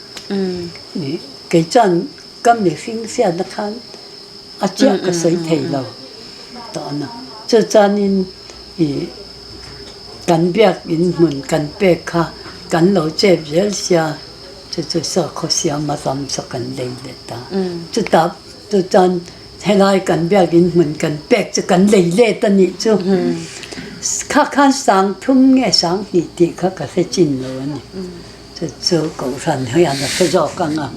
Kei chuan ka mihring hriatna khan a chiah ka sawi thei lo tawh a. Chu chuanin ih kan biakin hmun kan pek kha kan lo chep zel sia chu chu sakhaw siama ram chu kan lei let a. Chutah chu chuan helai kan biakin hmun kan pek chu kan lei let a nih chu. Kha khan sang thum nge sang hnih tih kha ka hre chin lo a ni. Chu chu Kohhran hian a hre zawk ang a,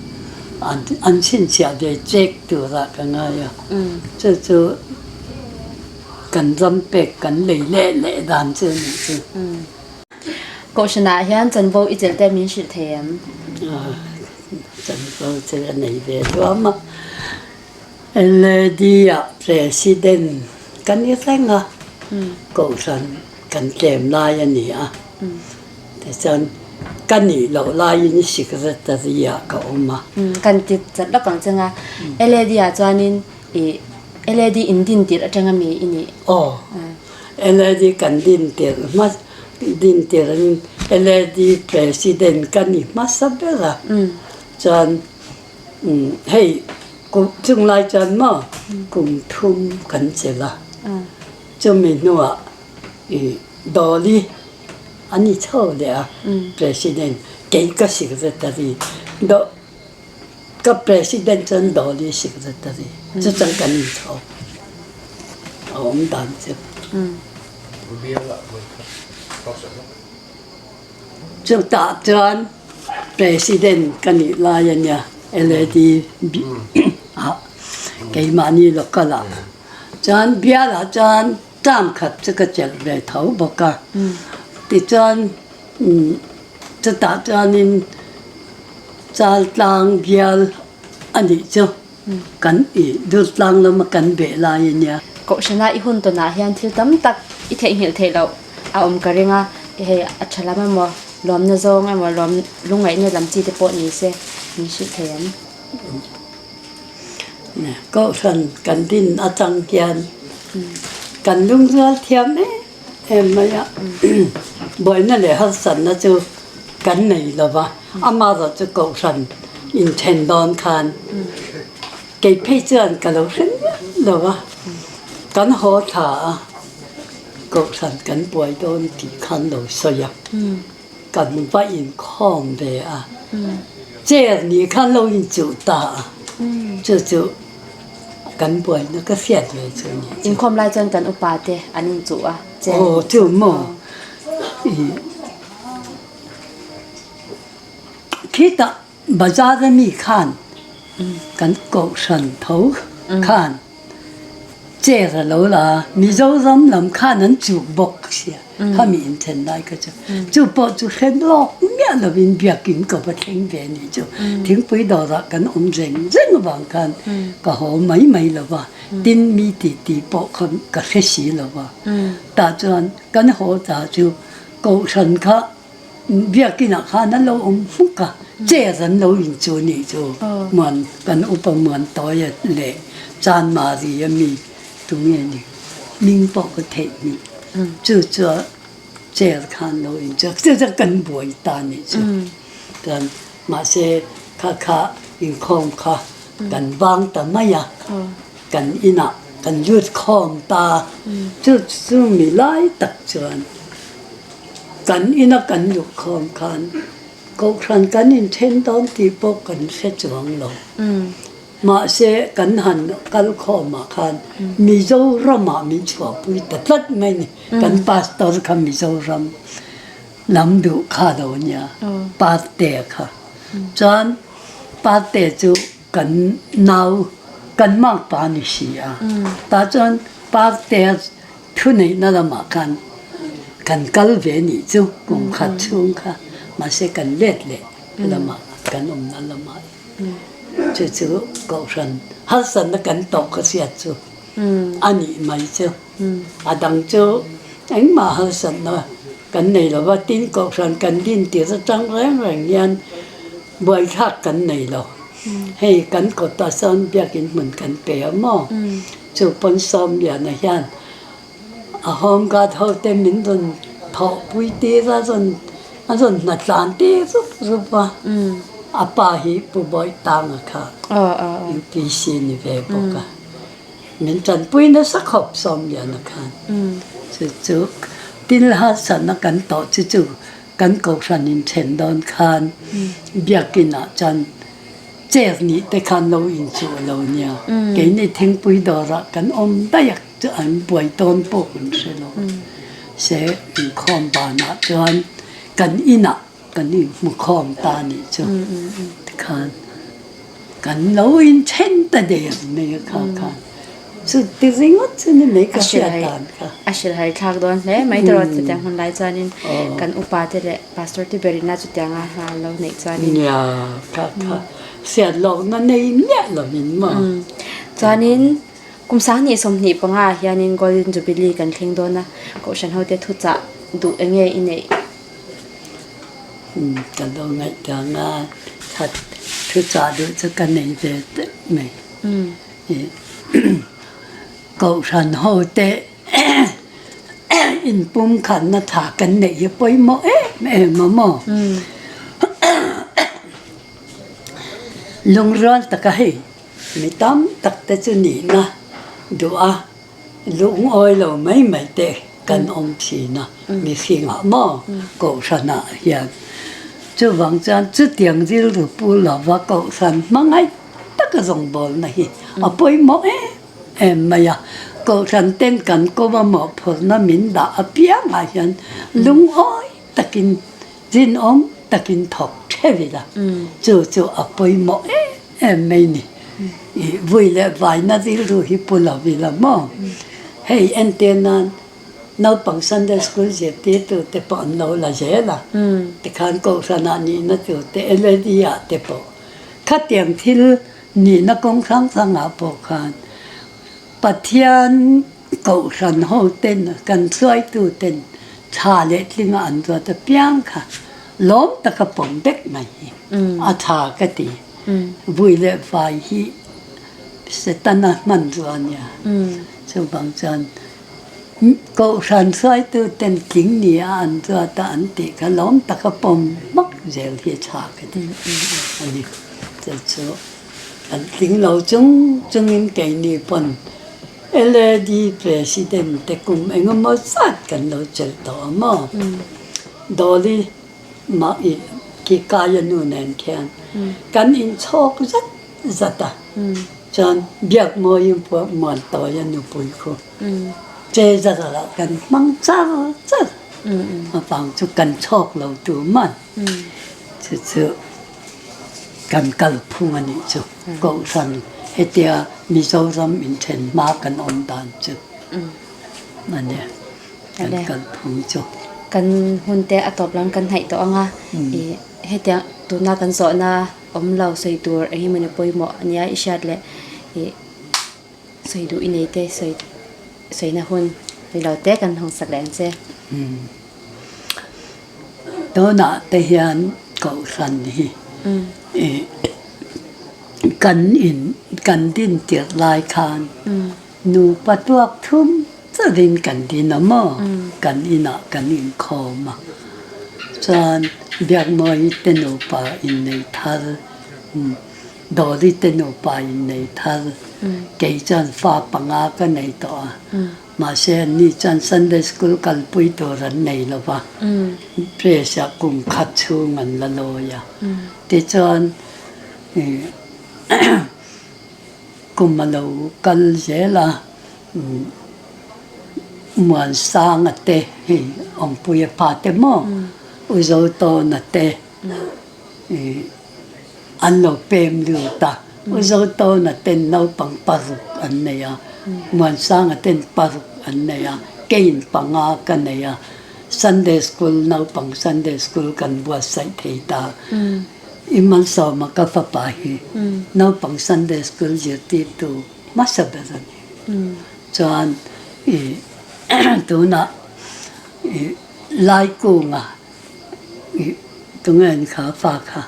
an chhinchhiah ve chek turah ka ngai a. Chu chu kan ram pek kan lei leh leh dan chu a nih chu. Kohhranah hian chanvo i chelh te min hrilh thei em? Chanvo chu a nei ve luam a. LAD-ah President ka ni reng a, Kohhran kan tlem lai a ni a. Tichuan ka nih loh laiin Secretary-ah ka awm a. Kan ti chat lawk ang cheng a, LAD-ah chuanin ih LAD in din tirh atanga mi i nih? Aw, LAD kan din tirh hma din tirhin LAD President ka ni hmasa ber a, chuan hei kum chung lai chuan maw kum thum kan chelh a, chumi hnuah ih Dolly a ni chho leh a President kei ka Secretary ka President chuan Dolly Secretary chu chuan kan inchho a awm dan chu. Chutah chuan President ka nih lai a nia LAD ah keimahni local ah chuan bialah chuan Term khat chu ka chelh ve tho bawk a, tichuan chutah chuanin Chaltlang bial a nih chu kan ih Durtlang lama kan beh lai a nia. Kohhrana i hun tawnah hian thil tam tak i theihnghilh theih loh a awm ka ring a, hei a tha lam emaw lawmna zawng emaw lawm lungngaihna lam chi te pawh ni se min hrilh thei ang. Kohhran kan din atang hian kan lungrual thiam em em mai a, buaina leh harsatna chu kan nei lo va, amaherawh chu kohhran inthen dawn khan kei phei chuan ka lo hre miah lo va, kan haw thla a, kohhran kan buai dawn tih khan lo sawi a. Kan va inkhawm ve a, chair ni khan lo inchuh ta a, chu chu kan buaina ka hriat ve chu a ni. Inkhawm lai chuan kan upa te an inchuh a, chair. Aw chu maw? Khitah Bazar a mi khan kan kohhran tho khan chair a lo la a, Mizoram lam khan an chuk bawk sia, khami inthen lai kha chu. Chu pawh chu hre lawk miah lovin biakin ka va thleng ve ni chu. Thingpui dawrah kan awm reng reng avang khan ka haw mai mai lo va, tin mi titi pawh kha ka hre si lo va. Tah chuan kan haw ta chu kohhran kha Biakinah khan an lo awm hmuk a, chair an lo inchu nih chu muan kan upa muan tawi leh Chanmari a mi tunge ni hming pawh ka theih hnih chu chu chair khan lo inchu a, chu chu kan buai ta nih chu chuan mahse kha kha inkhawm kha kan vang ta mai a, kan inah kan lut khawm ta chu chu mi lai tak chuan. Kan ina kan luh khawm khan Kohhran kan inthen dawn tih pawh kan hre chuang lo. Mahse kan han kal khawmah khan Mizoramah min chhuahpui ta tlat mai ni. Kan pastor kha Mizoram lam duh kha lo nia, Parte kha. Chuan Parte chu kan nau, kan makpa a ni si a. Tah chuan Parte Thuneihna lamah khan kan kal ve nih chu kum khat chhung kha mahse kan let leh lamah kan awmna lamah chu chu kohhran harsatna kan tawh ka hriat chu a nih mai chu a dang chu engmah harsatna kan nei lo va tin kohhran kan din tir atang reng reng hian buaithlak kan nei lo hei kan kawtah sawn biakin hmun kan pe a maw. Chu pawn Sawmliana hian a home guard ho te min rawn thawhpui tir a, rawn a rawn hna tlan tir rup rup a, a pa hi Pu Bawihtanga kha UPC ni ve bawk a, min tanpui nasa khawp Sawmliana khan. Chu chu thil harsatna kan tawh chu chu kan kohhran inthen dawn khan biakinah chuan Chair nih te khan lo inchuh lo nia. Keini thingpui dawrah kan awm daih a, chu an buai tawn pawh kan hre lo. Se inkhawm banah chuan kan inah kan inhmu khawm ta nih chu tikhan kan lo inthen ta der mai a kha khan. Chu ti ringawt chu ni mai ka hriat dan kha. A hrilhhai thlak dawn hle mai tawh chutiang hun lai chuanin kan upa te leh pastor te berina chutianga hna lo neih chuanin. Nia kha kha hriat lohna nei miah lovin maw. Chuanin kum 2025 ah hianin Golden Jubilee kan thleng dawn a, Kohhran hote thuchah duh eng nge i neih? Ka lo ngaihtuah a, thuchah duh chu ka nei ve teuh mai. Kohhran hote inpumkhatna tha kan neih hi pawimawh em em a maw? Lungrual taka hei mi tam tak te chu nihna duh a, lungawi lo mai mai te kan awm thin a, mihringah maw Kohhranah hian. Chuvang chuan chutiang rilru pu lova Kohhran hmangaih taka rawngbawlna hi a pawimawh em em mai a, Kohhran ten kan kawma mawhphurhna min dah apiangah hian lungawi takin rinawm takin thawk theuh ila, chu chu a pawimawh em em mai ni. Ih vui leh vaina rilru hi pu lo ila maw? Hei entir nan Naupang Sunday School zirtirtu te pawh an lo la zel a, tikhan Kohhranah nihna tur te LAD ah te pawh khatiang thil nihna kawng hrang hrangah pawh khan Pathian Kohhran ho ten kan hruaitu ten tha leh tlinga an ruat apiang kha lawm taka pawm vek mai hi a tha ka ti. Vui leh vai hi Setana hmanrua a nia. Chuvang chuan Kohhran hruaituten tling nia an ruat a an tih kha lawm taka pawm hmak zel hi a tha ka ti a ni. Chu chu kan tling lo chung chungin keini pawn LAD President te kum engemaw zat kan lo chelh tawh a maw? Dawli mah i ki Kaia nu nen khian kan inchhawk zat zat a. Chuan Biakmawiin pawh Muantawia nupui khu che zat ah kan hmang char char avang chu kan chhawk lo tur man chu chu kan kal phung a nih chu Kohhran hetia Mizoram inthen hma kan awm dan chu a nia kan kal phung chu. Kan hun te a tawp lam kan hnaih tawh ang a, hetiang tuna kan zawhna Awm lo sawi tur eng emawni pawimawh a nia i hriat leh ih sawi duh i nei te sawi sawina hun ni lo te kan hawng sak leh ang che. Tunah te hian Kohhran hi ih kan in kan din tirh lai khan nupa tuak thum chauhin kan din a maw kan inah kan inkhawm a chuan Biakmawi te nupa innei thar Dawli te nupa innei thar kei chuan fa panga ka nei tawh a mahse anni chuan Sunday school kalpui tur an nei lo va press ah kum khat chhung an la lawi a tichuan. Kum a lo kal zel a, Muansanga te hei Awmpuia pa te maw U Zotawna te an lo pem lut a, U Zotawna ten naupang paruk an nei a, Muansanga ten paruk an nei a, keiin panga ka nei a, Sunday school naupang Sunday school kan buatsaih thei ta. I Malsawma ka fapa hi naupang Sunday school zirtirtu hmasa ber a ni. Chuan i tunah i Laikunga i tunge ni kha a fa kha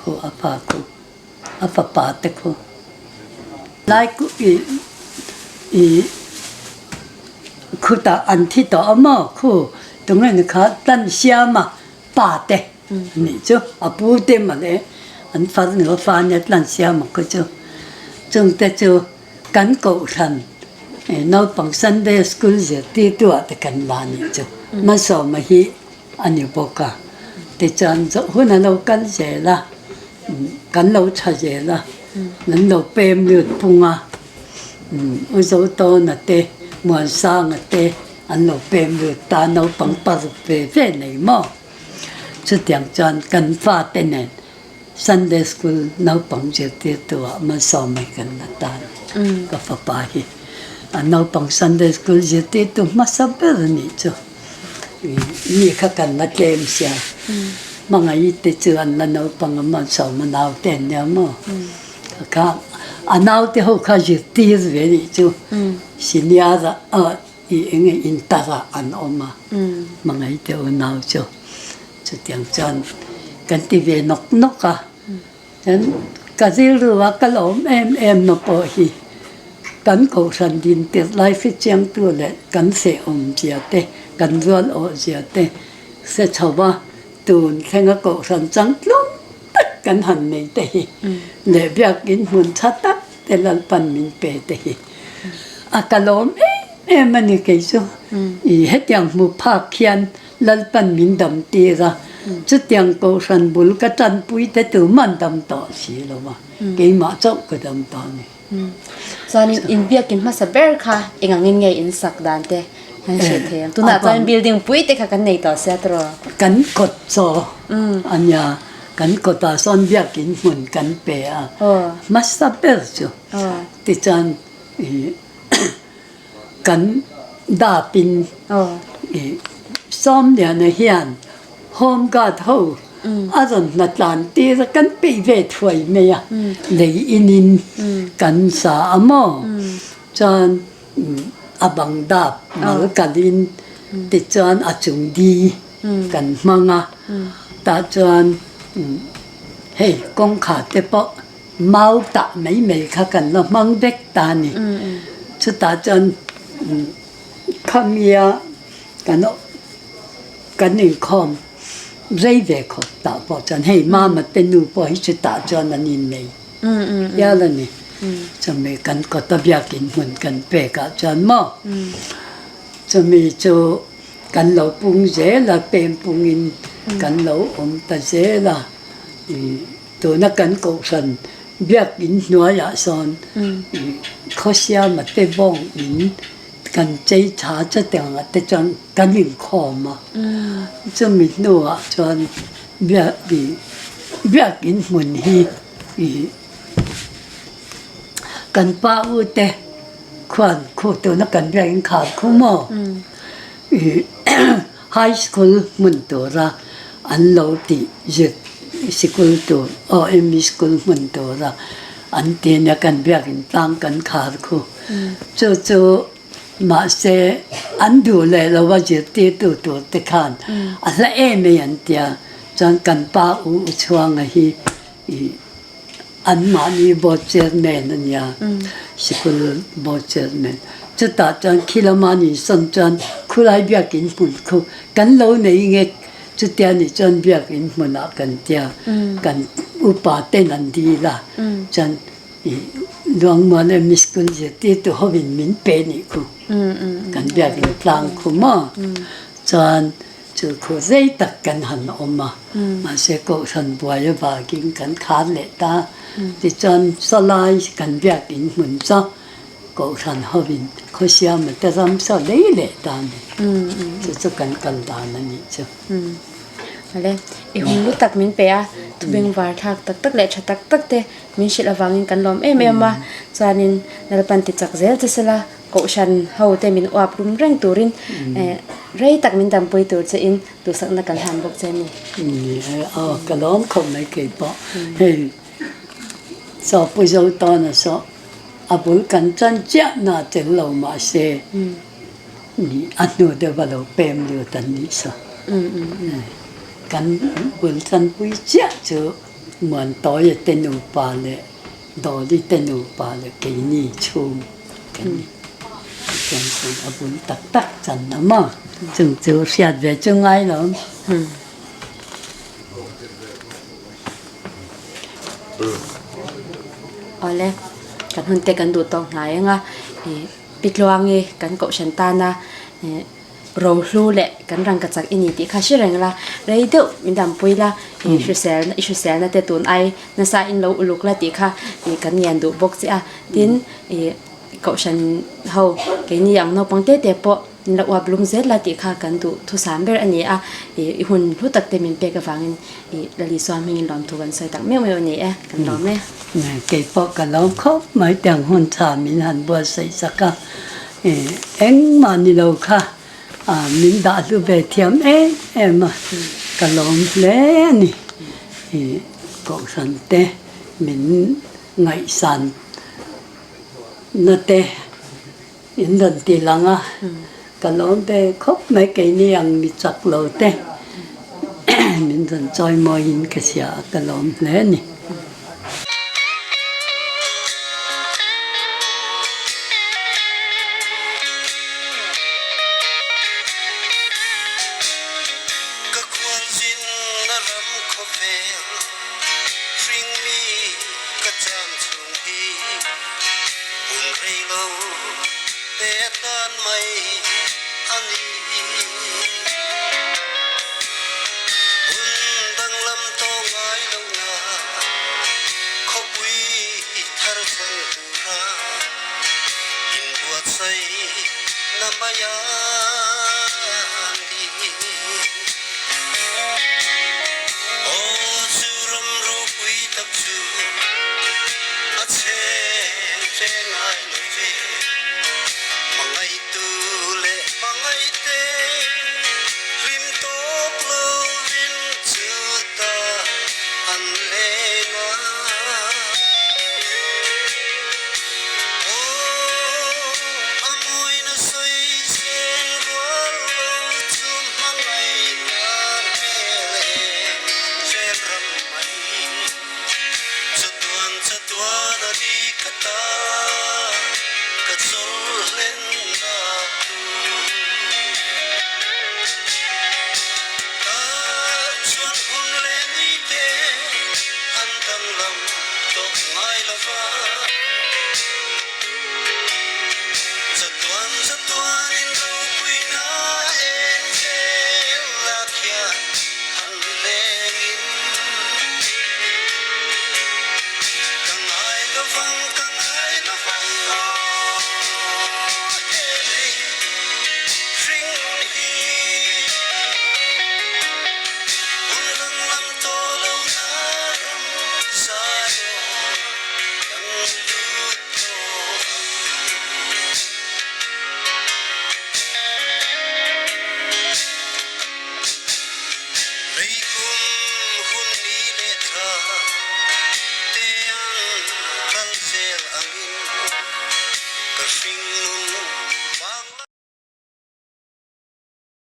khu a fa khu a fapa te khu Laiku i i khutah an thi tawh a maw khu tunge ni kha Tlansiama pa te. Nih cu a pu te male an farnu a fa nih a tlan siam ku cu. Chungte cu kan kohhran naupang Sunday school zirtirtu ah te kan la nih cu. Malsawma hi an i bawk a. Tichuan hun a lo kal zel a, kan lo tha zel a, nan lo pem lut pung a. U Zotawna te, Muansanga te an lo pem lut ta naupang paruk ve ve nei maw. Chutiang chuan kan fate nen Sunday School naupang zirtirtu ah malsawmai kan la tan. Ka fapa hi a naupang Sunday School zirtirtu hmasa ber a nih chu. Mi kha kan la tlem sia, hmangaih te chu an la naupang a malsawma naute an nia maw. Kha a naute ho kha zirtir ve nih chu senior ah I eng nge in tar ah an awm a, hmangaih te unau chu chutiang chuan kan ti ve nawk nawk a, chuan ka rilru a ka lawm em em na pawh hi kan kohhran din tirh lai hrechiangtu leh kan hrehawm zia te, kan rual awh zia te hre chho a, tun thlenga kohhran changtlung tak kan han nei te hi leh biakin hmun tha tak te Lalpan min pe te hi a ka lawm em em a ni kei chu. I hetiang hmu phak hian Lalpan min dam tir a, chutiang kohhran bul ka tanpui te tuman dam tawh si lo a, keimah chauh ka dam tawh a ni. Chuanin in biakin hmasa ber kha eng angin nge in sak dan te kan hriat thei ang. Tunah chuan building pui te kha kan nei tawh sia tawh. Kan kawt chaw a nia. Kan kawtah sawn biakin hmun kan pe a, hmasa ber chu tichuan kan dapin Sawmliana hian Home Guard ho a rawn hnatlan tir a, kan peih ve thuai mai a, lei inin kan sa a maw? Chuan a bang dap mal kalin tichuan a chung di kan hmang a, tah chuan hei kawngkhar te pawh mau tah mai mai kha kan la hmang vek ta a ni. Chutah chuan khamia kan kan inkhawm rei ve khawp tah pawh chuan hei mama te nu pawh hi chutah chuan an innei hial a ni. Chumi kan kawta biakin hmun kan pek ah chuan maw chumi chu. Kan lo pung zel a, pem pungin kan lo awm ta zel a. Tuna kan kohhran biakin hnuaiah sawn khawsiama te bawng in kan chei tha chutiang ah te chuan kan inkhawm a. Chumi hnuah chuan biakin hmun hi Kan pa u te khuan khu tuna kan biakinn khar khu maw high school hmun tura an lo tih zir sikul tur aw ME school hmun tura an ti nia kan biakinn tlang kan khar khu chu chu mahse an duh leh lo a zirtirtu tur te khan a hla em em an tia chuan kan pa u u chhuanga hi Anmahni board chairman a nia, sikul board chairman. Chutah chuan khilama ni sawn chuan khulai biakin hmun khu kan lo nei nge chutia nih chuan biakin hmunah kan tia kan upa ten an dil a chuan Luangmual emi school zirtirtu hovin min pe nih khu kan biakin tlang khu maw chuan Chu khu zei tak kan han awm a, mahse Kohhran buai avangin kan khar leh ta. Tichuan sawlai kan biakin hmun chu Kohhran hovin khawsiama te ram saw lei leh ta a ni. Chu chu kan kal dan a nih chu. Awle, i hun lu tak min pe a, thubeng var thlak tak tak leh tha tak tak te min hrilh avangin kan lawm em em a. Chuanin Lalpan ti chak zel che sela, Kohhran ho te min uap rum reng turin rei tak min dampui tur che in duhsakna kan hlan bawk che a ni. Ni e, aw ka lawm khawp mai kei pawh. Hei saw Pu Zotawna saw a bul kan chan chiah na tel lo mahse ni a hnu deuh a lo pem lut an nih saw. Kan bul chanpui chiah chu Muantawia te nupa leh Dawli te nupa leh keini chhung kan ni. Chuan chuan a bul tak tak chan a maw? Chung chu hriat ve chu ngai lo. Awle, kan hun te kan duh tawk hnai ang a, ih Pitluangi kan kohhran tana ih Rohlu leh kan rangka chak i ni tih kha hre reng la, rei deuh min dampui la, i hriselna i hriselna te tun ai nasa in lo uluk la tih kha ih kan ngen duh bawk che a. Tin, ih kohhran ho keini ang naupang te te pawh in lo uap lung zel la tih kha kan duh thusam ber a ni a, ih i hun hlu tak te min pek avangin ih Lalisua hmingin lawmthu kan sawi tak meuh meuh a ni e, kan lawm e. Keipawh ka lawm khawp mai tiang hun tha min han buatsaih sak a. Engmah ni lo kha min dah hlu ve thiam em em a, ka lawm hle a ni. Kohhran te min ngaihsan na te in rawn ti lang a, ka lawm ve khawp mai keini ang mi chak lo te min rawn chawi mawiin ka hria a, ka lawm hle a ni. Ka khualzin na ram khuavel hringmi ka cam chung hi hun rei lo te tan mai a ni. Hun danglam tawh ngai lo na khawpui thar chan tura inbuatsaih na mai a ni. Aw chu ram ropui tak chu a che che ngai lo ve. Hmangaihtu leh hmangaihte hlim tawp lovin chuta an leng a. Aw, a mawina sawi sen rual lo chu hmangaihna hmel e vel ram mai. Chatuan chatuan a ni ka ta, ka chawl hlennak tu. Tah chuan hun leh ni te an danglam tawh ngai lo va. Chatuan chatuan in ropuina en zel la khian han leng in. Ka ngai lovang, ka ngai lovang aw he lei hring hi. Hun danglam tawh lo na ram Zion kan lut tawh ang. Lei kum hun ni leh thla te an kal zel angin ka hringnun.